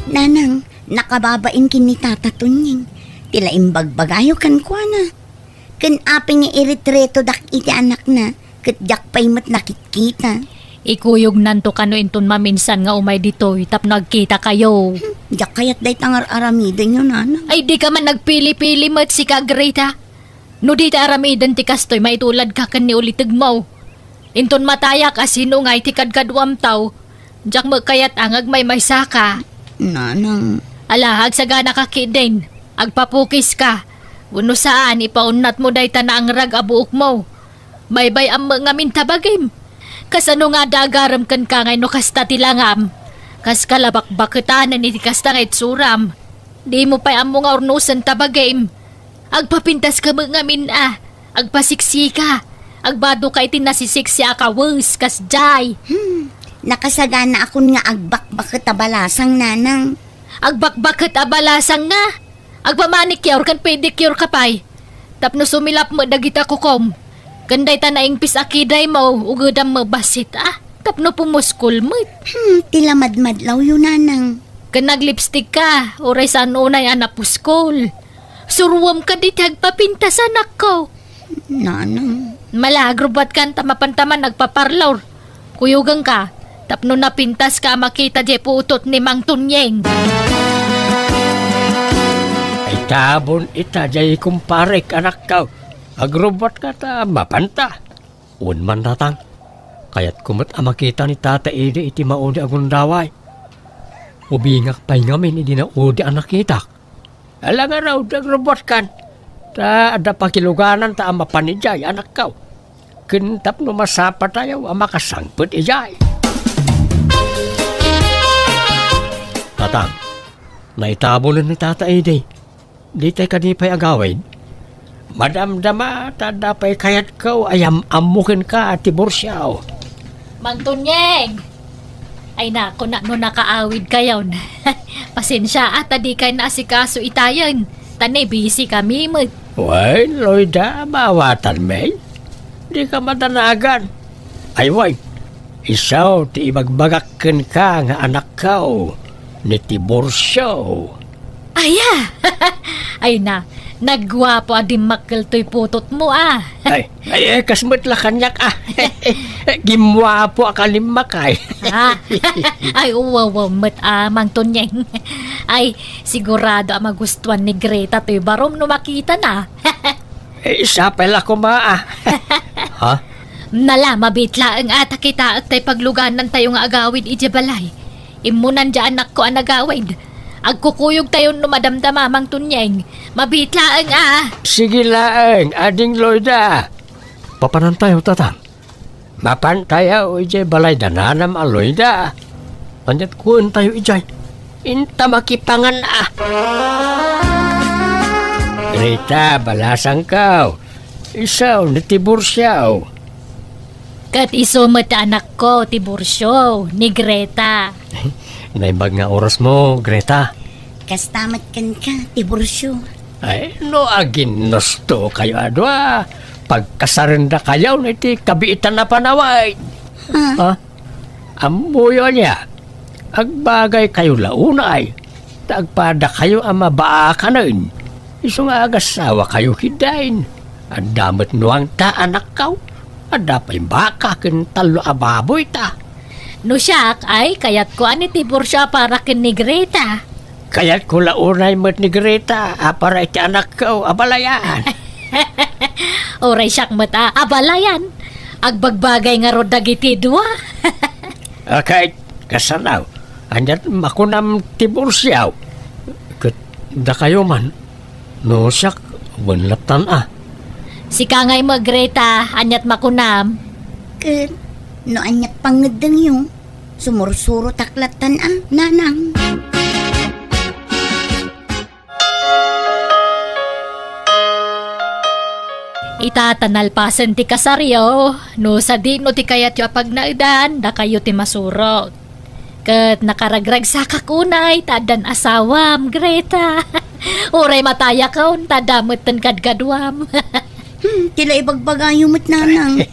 Nanang, nakababain ken ni Tata Tunyeng. Ti la imbagbagayo kenkuana. Ken apay nga iretretodak iti anakna, ket diak pay met nakitkita. Ikuyognanto kano inton maminsan nga umay ditoy tapno agkitakayo. Hmm, diak kayat dayta nga ar-aramidenyo, Nanang. Ay, dika man nagpili-pili met, sika, Greta. No dita aramiden ti kastoy, maituladka ken ni ulitegmo. Inton matayak a sino nga iti kadkaduamtaw, diak met kayat a nga agmaymaysaka. Nanang. Ala, agsaganaka ketdin. Agpapukiska. Wenno saan, ipaunnatmo dayta naangrag a buokmo. Baybay-am met ngamin ta bagim. Kasano nga adda agarem kenka nga no kasta ti langam? Kaska la bakbaketanen iti kasta nga itsuram. Dimo pay ammo nga urnosen ta bagim. Agpapintaska met ngamin a. Agpasiksika. Agbadoka iti nasisiksi a kawes, kasdiay. Hmm, nakasaganaakon nga agbakbaket a balasang, Nanang. Agbakbaket a balasang nga? Agpamanicure ken pedicure ka pay. Tapno sumilap met dagita kukom. Ken dayta naingpis a kidaymo, ugedam met bassit a. Tapno pumuskol met. Hmm, ti la madmadlawyo, Nanang. Ken naglipstick ka, uray saan unay a napuskol. Suruam kadi ti agpapintas, anakko. Nanang. Mala, agrubbuatkan ta mapantaman agpaparlor. Kuyogenka, tapno napintaska a makita diay putot ni Mang Tunyeng. Ay tabon ita diay kumparek, anakko. Agrubbuatka ta mapanta. Wen man, Tatang. Kayatko met a makita ni Tata Edi iti maudi a gundaway. Ubingak pay ngamin idi naudi a nakitak. Ala ngarud, agrubbuatkan. Ta adda pakilugananta a mapan idiay, anakko. Ken tapno masapatayo a makasangpet idiay. Tatang, naitabonen ni Tata Edi. Ditay kadi pay agawid? Madamdama ta adda pay kayatko a yam-ammo kenka a tiborsiaw. Mang Tunyeng! Ay, naku, na, no nakaawidkayon. Pasensia, a, ta dikay naasikaso itayen. Ta ne, busy kami met. Wen, Loida, maawatanmi. Dika madanagan. Ay, wen, isu ti ibagbagak kenka nga anakko, nitiborsio. Aya! Ay na, nagguapo a dimmakkel toy putotmo, a. Ay, ay, ay, kas met la kaniak, a. Gimmuapo a kalimmak, ay. A, ay, uwaw, uwaw, met a, Mang Tunyeng. Ay, sigurado a magustuan ni Greta toy barom no makitana. Eh, sapay la koma, a. Ha? Nala, mabiit laeng a ta kitaek tay pagluganantayo nga agawid idiay balay. Immunan diay anakko a nagawid. Agkukuyogtayon no madamdama, Mang Tunyeng. Mabiit laeng, a. Sige laeng, Ading Loida. Papanantayo, Tatang? Mapantayo idiay balay da nanam a Loida. Aniat kuentayo idiay? Inta makipangan, a. Rita, balasangko. Isu ni Tiburcio. Ket isu met ti anakko, Tiburcio, ni Greta. Naimbag nga orasmo, Greta. Kasta met kenka, Tiburcio. Ay, no aginnustokayo a dua, pagkasarendakayon iti kabiitan a panawen. Ha? Ha? Ammoyo ania? Agbagaykayo la unay, ta agpadakayo a mabaakanen. Isu nga agasawakayo ketdin. Adda met nuangta, anakko. Adda pay baka ken tallo a baboyta. No siak, ay, kayatko a ni Tiburcio a para ken ni Greta. Kayatko la unay met ni Greta a para iti anakko a balayan. Uray siak met a, a balayan. Agbagbagay ngarud dagiti dua. Okay, kasano? Aniat makunam, Tiburcio? Ket dakayo man, no siak, wen lattan a. Sika ngay met, Greta, aniat makunam? Ket no aniat pangngeddengyo, sumursurotak lattan a, nanang. Ita ta nalpasen ti kasaryo, no sadino ti kayatyo a pagnaedan, dakayo ti masurot. Ket nakaragragsakak unay ta addan asawam, Greta. Uray matayakon ta adda metten kadkaduam. Hmm, ti la ibagbagayo met, nanang.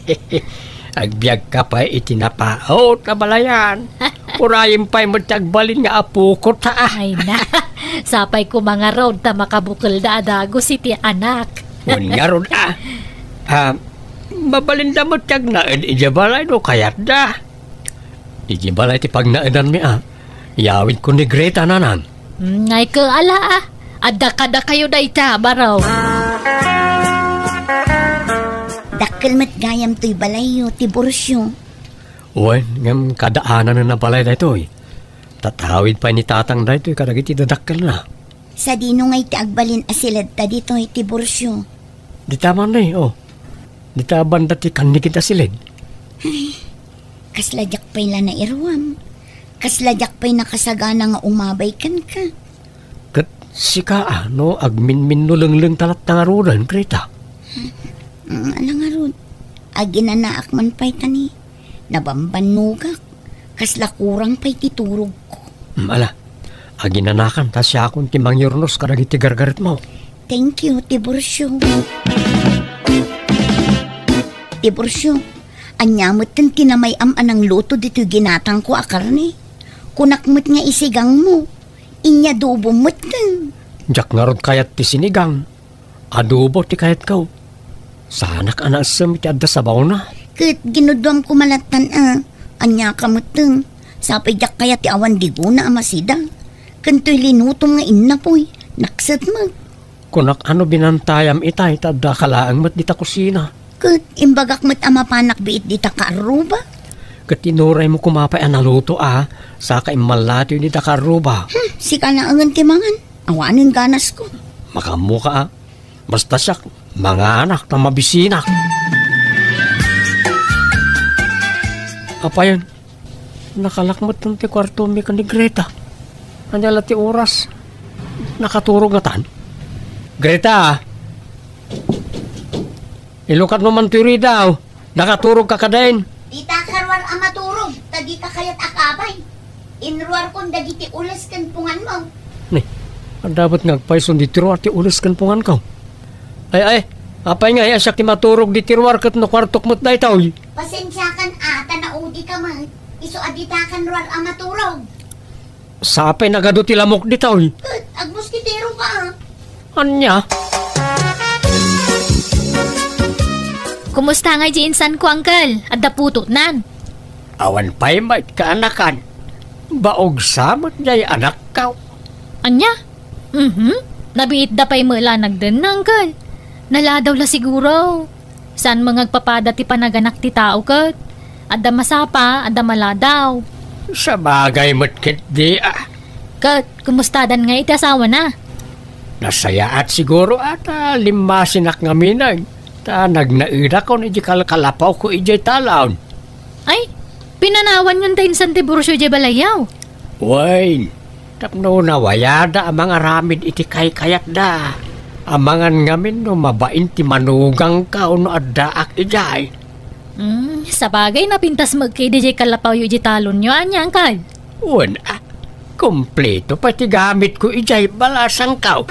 Agbiagka pay iti napaut a balayan. Urayem pay met ti agbalin nga apokota, a. Ay na, sapay koma ngarud ta makabukelda a dagus iti anak. Wen ngarud, a. A, mabalinda met ti agnaed idiay balay no kayatda. Idiay balay ti pagnaedanmi, a. Iyawidko ni Greta, nanang. Mm, ay ket ala, a. Adda kadakayo dayta, baro. Dakkel met gayam toy balayyo, Tiburcio. Wen, ngem kadaananen a balay daytoy. Tatawid pay ni Tatang daytoy kadagiti dadakkelna. Sadino ngay ti agbalin a siledta ditoy, Tiburcio? Dita man, e, o. Dita banda ti kannigid a siled. Ay, kasla diak pay la nairuam. Kasla diak pay nakasagana nga umabay kenka. Ket sika, a, no agminminno lenglengta latta ngaruden, Greta? Mm, ala ngarud, aginanaak man pay ta ni nabambannogak. Kasla kurang pay ti turogko. Mm, ala, aginanakan ta siakon ti mangyurnos kadagiti gargaretmo. Thank you, Tiburcio. Tiburcio, ania metten ti namay-am a nangluto ditoy ginatangko a karne? Kunak met nga isigangmo. Inyadobom metten. Diak ngarud kayat ti sinigang. Adobo ti kayatko. Saanak a naessem iti adda sabawna. Ket ginuduam koma lattan a. Aniaka metten. Sapay diak kayat ti awan digona a masida. Ken toy linutom nga innapoy. Nakset met. Kunak a no binantayam itay ta addaka laeng met dita kusina. Ket imbagak met a mapanak biit dita kaarruba. Ket inuraymo koma pay a naluto a, saka immallatoy dita kaarruba. Hmm, sika laengen ti mangan. Awanen ganasko. Makaammoka a. Basta siak, manganak ta mabisinak. Apayen, nakalak metten ti kuartomi ken ni Greta. Ania la ti oras? Nakaturog ngatan? Greta! Ilukatmo man toy ridaw. Nakaturogka kadin. Dita karuar a maturog, ta dika kayat a kabay. Inruarkon dagiti ules ken punganmo. Ni, adda met nga agpayson ditoy ruar ti ules ken punganko. Ay, ay, apay nga, ay, siak ti maturog ditoy ruar ket no kuartok met daytoy. Pasensiakan a, ta naudika met. Isu a ditakan ruar a maturog. Sapay nagadu ti lamok ditoy. Ket agmoskitero ka. Ania? Kumusta nga di insanko, Uncle? Adda putotnan? Awan pay met kaanakan. Baog sa met jay anakko. Ania? Mhm. Nabiitda pay met la nagdenna, Uncle. Naladaw la siguro. Saan met nga agpapada ti panaganak ti tao ket adda masapa, adda maladaw. Sabagay met ketdi, ah. Ket kumustadan nga iti asawana? Nasayaat siguro a ta limmasinak ngamin, ta nagnaedakon iti kalkalapawko idiay talon. Ay, pinanawanyon ta insan ti bursio idiay balayyo? Wen, tapno nawayada a mangaramid iti kaykayatda. Amangan ngamin no mabain ti manugangko no addaak idiay. Hmm, sabagay napintas met ketdi diay kalapawyo idiay talonyo, ania, Uncle? Wen, ah, kompleto pay ti gamitko idiay balasangko.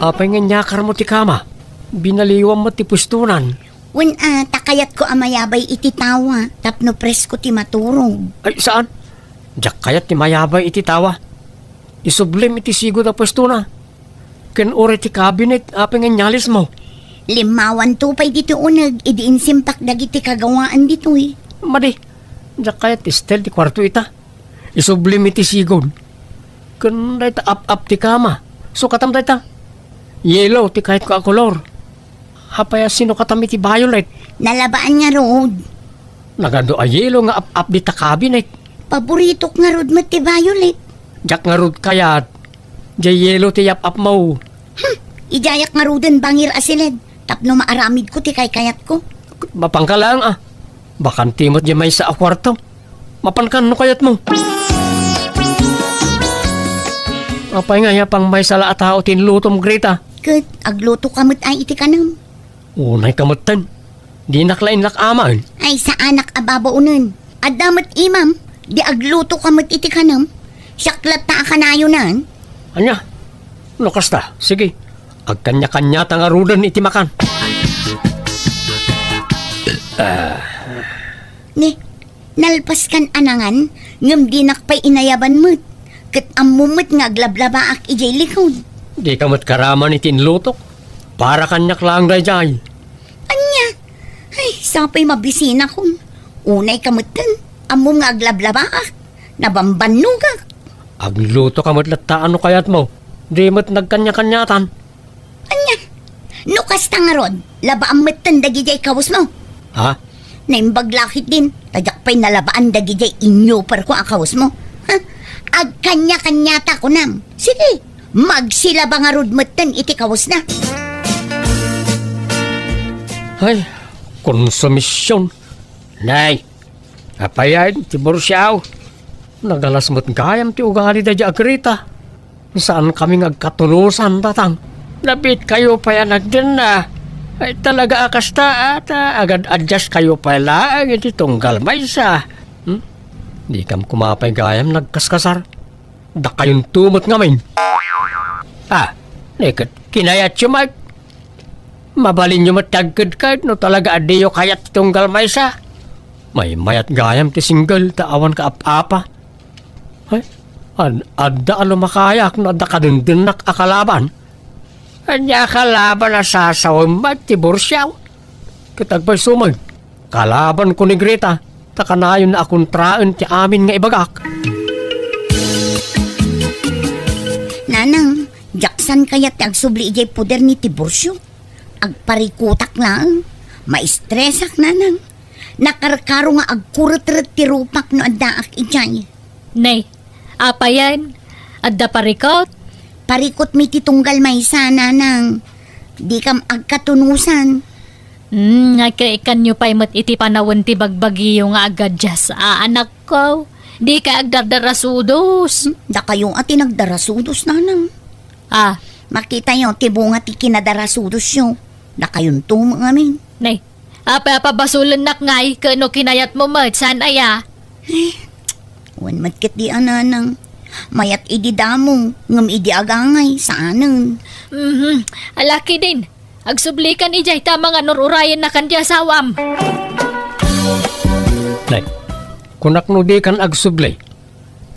Apay nga inyakar mo ti kama? Binaliwam met ti puestonan. Wen, ah, ta kayatko a mayabay iti tawa tapno presko ti maturog. Ay, saan? Diak kayat ti mayabay iti tawa. Isublim iti sigud a puestona. Ken uray ti cabinet, apay nga inyalismo? Limmawanto pay ditoy uneg idi insimpak dagiti kagawaan ditoy. Madi, diak kayat ti style ti kuarto ita. Isublim iti sigud. Ken dayta ap-ap ti kama. Sukatam dayta. Yellow ti kayatko a kolor. Apay a sinukatam iti violet? Nalabaan ngarud. Nagadu a yellow nga ap-ap dita cabinet. Paboritok ngarud met ti violet. Diak ngarud kayat. Diay yellow ti yap-apmo. Hmm, idiayak ngaruden bangir a siled tapno maaramidko ti kaykayatko. Mapanka laeng a. Bakante met diay maysa a kuarto. Mapankan no kayatmo. Apay nga, ania pay maysa la a tao ti inlutom, Greta? Ket aglutoka met ay iti kanem. Unayka metten. Dinak la innak amaen. Ay, saanak a babaonen. Adda met imam, di aglutoka met iti kanem. Siak latta a kanayonan. Ania? No kasta, sige. Agkaniakaniata ngaruden iti makan. Ah. Ni, nalpaskan a nangan, ngem dinak pay inayaban met. Ket ammom met nga aglablabaak idiay likod. Dika met karaman iti inlutok. Para kaniak laeng daydiay. Ania? Ay, sapay mabisinakon. Unayka metten, ammom nga aglablabaak. Nabambannogak. Aglutoka met latta no kayatmo. Di met nagkaniakaniatan. Ania? No kasta ngarud, labaam metten dagidiay kawesmo. Ha? Naimbag la ketdin, ta diak pay nalabaan dagidiay inyuperko a kawesmo. Ha? Agkaniakaniata kunam. Sige, magsilaba ngarud metten iti kawesna. Ay, konsumision. Nay, apayen ti bursiaw? Nagalas met gayam ti ugali daydiay a Greta. Saankami nga agkatunosan, tatang. Nabiitkayo pay a nagdenna. Ay, talaga a kasta, a, ta agad-adjaskayo pay laeng iti tunggal maysa. Hmm? Dikam koma pay gayam nagkaskasar. Dakayonto met ngamin. Ah, ni ket kinayatyo met. Mabalinyo met ti agkedked no talaga a diyo kayat ti tunggal maysa. Maymayat gayam ti single ta awan kaap-apa. Ay, ad-, adda a lumakayak no adda kadendengnak a kalaban. Ania a kalaban a sasawen met ti bursiaw? Ket agpayso met, kalabanko ni Greta, ta kanayon a kontraen ti amin nga ibagak. Nanang, diak saan kayat ti agsubli idiay poder ni Tiburcio. Agparikutak laeng. Maistresak, nanang. Nakarkaro nga agkuretret ti rupak no addaak idiay. Nay, apayen? Adda parikut? Parikutmi ti tunggal maysa, nanang. Dikam agkatunosan. Hmm, agkaikanyo pay met iti panawen ti bagbagiyo nga agaddias a anakko. Dikay agdardarasudos. Hmm, dakayo a ti nagdarasudos, nanang. Ah. Makitayo ti bunga ti kinadarasudosyo. Dakayonto met ngamin. Nay, apay a pabasolennak ngay ket no kinayatmo met, saan aya? Eh, wen met ketdi a, nanang. Mayat idi damo, ngem idi agangay, saanen. Mhm. Ala ketdin, agsublikan idiay ta manganur-urayennakan ti asawam. Nay, Kunak no dikan agsubli,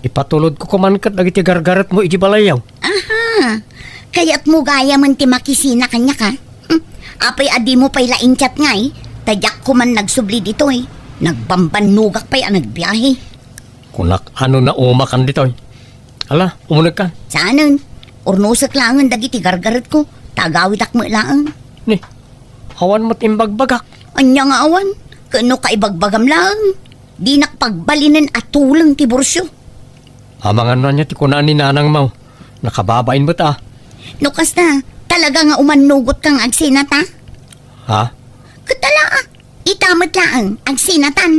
ipatulodko koman ket dagiti gargaretmo iti balayyo. Aha. Kayatmo gayamen ti makisina kaniak, a? Hmm. Apay a dimo pay la in-chat ngay, ta diak koman nagsubli ditoy. Nagbambannogak pay a nagbiahe. Kunak, ano naumakan ditoy? Ala, umunegkan. Saanen. Urnosek laengen dagiti gargaretko, ta agawidak met laeng. Ni, awan met imbagbagak. Ania nga awan? Ken no kaibagbagam laeng, dinak pagbalinen a tuleng ti Burcio. Amangan no ania ti kuna ni nanangmo? Nakababain met a. No kasta, talaga nga umannugotka nga agsinata? Ha? Ket ala, a. Ita met laeng, agsinatan.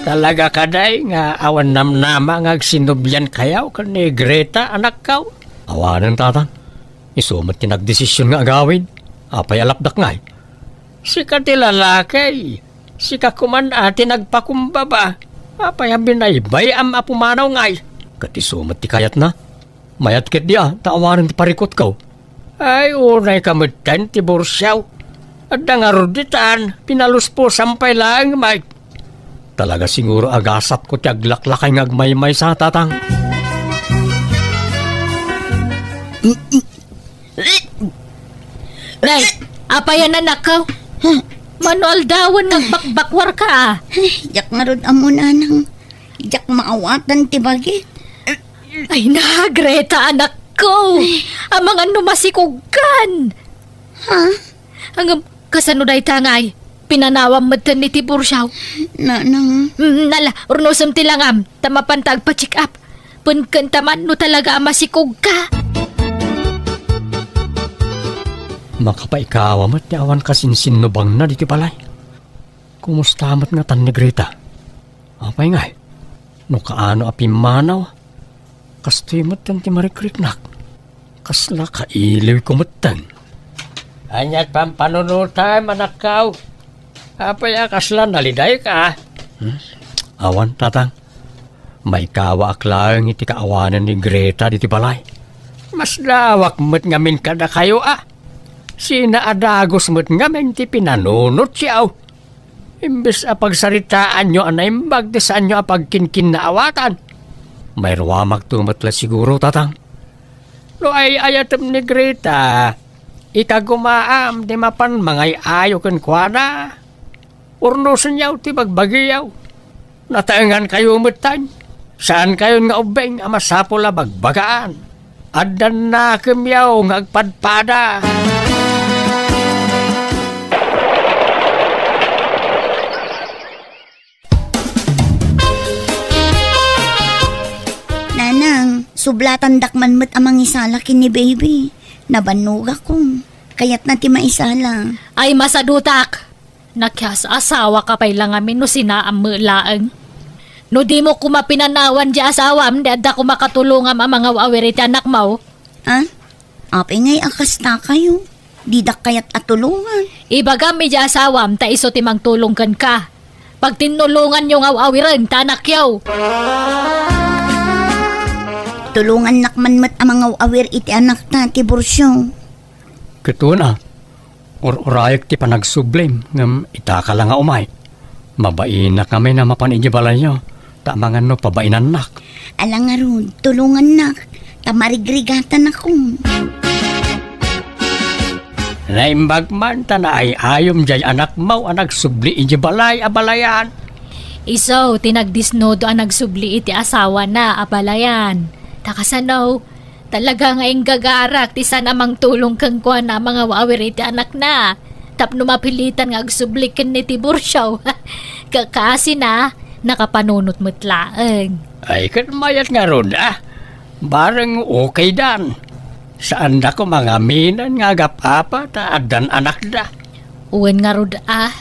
Talaga kadi nga awan namnama nga agsinubliankayo ken ni Greta, anakko? Awanen, tatang. Isu met ti nagdesision nga agawid. Apay a lapdak ngay? Sika ti lalaki. Sika koman a ti nagpakumbaba. Apay a binaybay-am a pumanaw ngay? Ket isu met ti kayatna. Mayat ketdi a, ta awanen ti parikutko. Ay, unayka metten ti Burcio. Adda ngarud ditan, pinaluspusam pay laeng, Mike. Talaga siguro a gasatko ti aglaklakay nga agmaymaysa, tatang. Nay, apay a, anakko? Huh? Mano aldawen nga agbakbakwarka, a? Ay, diak ngarud ammo, nanang. Diak maawatan ti bagik. Ay na, Greta, anakko! Amangan no masikugkan! Ha? Ngem, kasano dayta ngay? Pinanawam metten ni ti Burcio? Nanang. Mm, ala, urnosem ti langam, ta mapanta agpa-check up. Ken kasta man no talaga a masikugka. Makapaikawa met ti awan kasinsinnubangna ditoy balay. Kumusta met ngatan ni Greta? Apay ngay? No kaano a pimmanaw, kastoy metten ti marikriknak. Kasla kailiwko metten. Aniat pampanunotam, anakko? Apay a kasla nalidayka? Hmm? Awan, tatang. Maikawaak laeng iti kaawanen ni Greta ditoy balay. Masdaawak met ngamin kadakayo, a. Sina a dagus met ngamin ti pinanunotyo. Imbes a pagsaritaanyo a naimbag ti saanyo a pagkinkinnaawatan, mairuamakto met la siguro, tatang. No ay-ayatem ni Greta, ikagumaam ti mapan mangay-ayo kenkuana. Urnosenyo ti bagbagiyo. Nataengankayo metten. Saankayon nga ubbing a masapul a bagbagaan. Addan nakemyo nga agpadpada. Nanang, sublatandak man met a mangisala ken ni Baby. Nabannogakon. Kayatna ti maisala. Ay, masadutak! Nakias-asawaka pay la ngamin no sinaam met laeng. No dimo koma pinanawan diay asawam, di adda koma katulongam a mangaw-awir iti anakmo. Ha? Apay ngay a kastakayo? Didak kayat a tulongan. Ibagam idiay asawam ta isu ti mangtulong kenka. Pagtinnulonganyo nga aw-awiren ta anakyo. Tulongannak man met a mangaw-awir iti anakta ti Burcio. Ket wen a, ur-urayek ti panagsublim, ngem itaka la nga umay. Mabainak ngamin a mapan idiay balayyo, ta amangan no pabainannak. Ala ngarud, tulongannak, ta marigrigatanakon. Naimbag man ta naay-ayom diay anakmo a nagsubli idiay balay a balayan. Isu ti nagdisnudo a nagsubli iti asawana a balayan. Ta kasano, talaga nga inggagarak ti saan a mangtulong kenkuana a mangaw-awir iti anakna tapno mapilitan nga agsubli ken ni Tiburcio. Kakasina, nakapanunot met laeng. Ay, ket mayat ngarud, a. Bareng okaydan. Saanda koma nga aminen nga agap-apa ta addan anakda. Wen ngarud, a.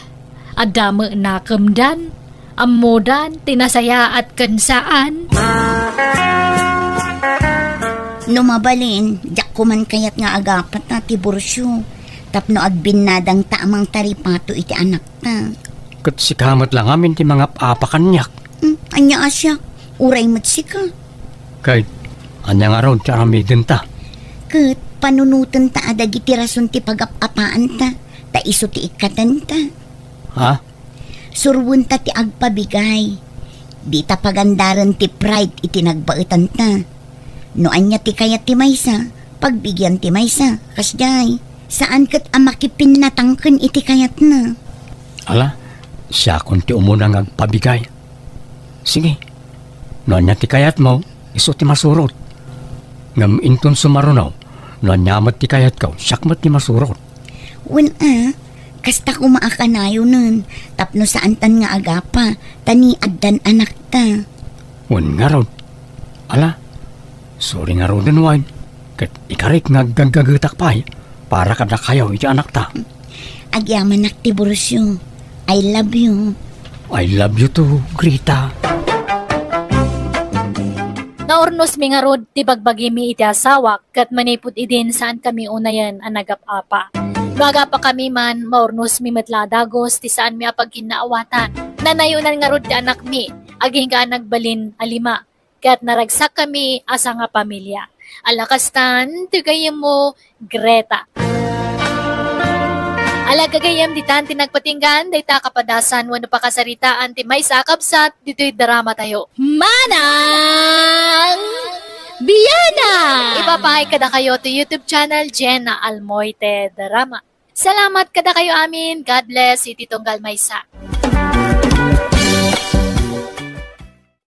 Adda met nakemdan. Ammodan ti nasayaat ken saan. No mabalin, diak koman kayat nga agapatna ti Burcio tapno agbinnadangta a mangtaripato iti anakta. Ket sika met la ngamin ti mangap-apa kaniak. Hmm, ania a siak? Uray met sika. Ket ania ngarud ti aramidenta? Ket panunotenta a dagiti rason ti pagap-apaanta, ta isu ti ikkatenta. Ha? Surwenta ti agpabigay. Dita pagandaren ti pride iti nagbaetanta. No ania ti kayat ti maysa, pagbigian ti maysa. Kasdiay, saan ket a makipinnatangken iti kayatna. Ala, siakon ti umuna nga agpabigay. Sige, no ania ti kayatmo, isu ti masurot. Ngem inton sumaruno, no ania met ti kayatko, siak met ti masurot. Wen a, kasta koma a kanayonen, tapno saantan nga agapa, ta ni addan anakta. Wen ngarud. Ala, sorry ngaruden wen, ket ikarik nga aggaggagetak pay para kadakayo iti anakta. Agyamanak ti burosyo. I love you. I love you too, Grita. Naurnosmi ngarud ti bagbagimi iti asawak, ket manipud idin saankami unayen a nagap-apa. No agapakami man, maurnosmi met la a dagus ti saanmi a pagkinnaawatan. Nanayonan ngarud ti anakmi, agingga a nagbalin a lima, ket naragsakkami a sangapamilia. Ala kastan ti gayyemmo, Greta. Ala gagayyem, ditan ti nagpatinggan dayta a kapadasan wenno pakasaritaan ti maysa a kabsat ditoy drama tayo. Manang Biana! Ipapaay kadakayo ti YouTube channel Jenna Almoite Drama. Salamat kadakayo amin. God bless iti tunggal maysa.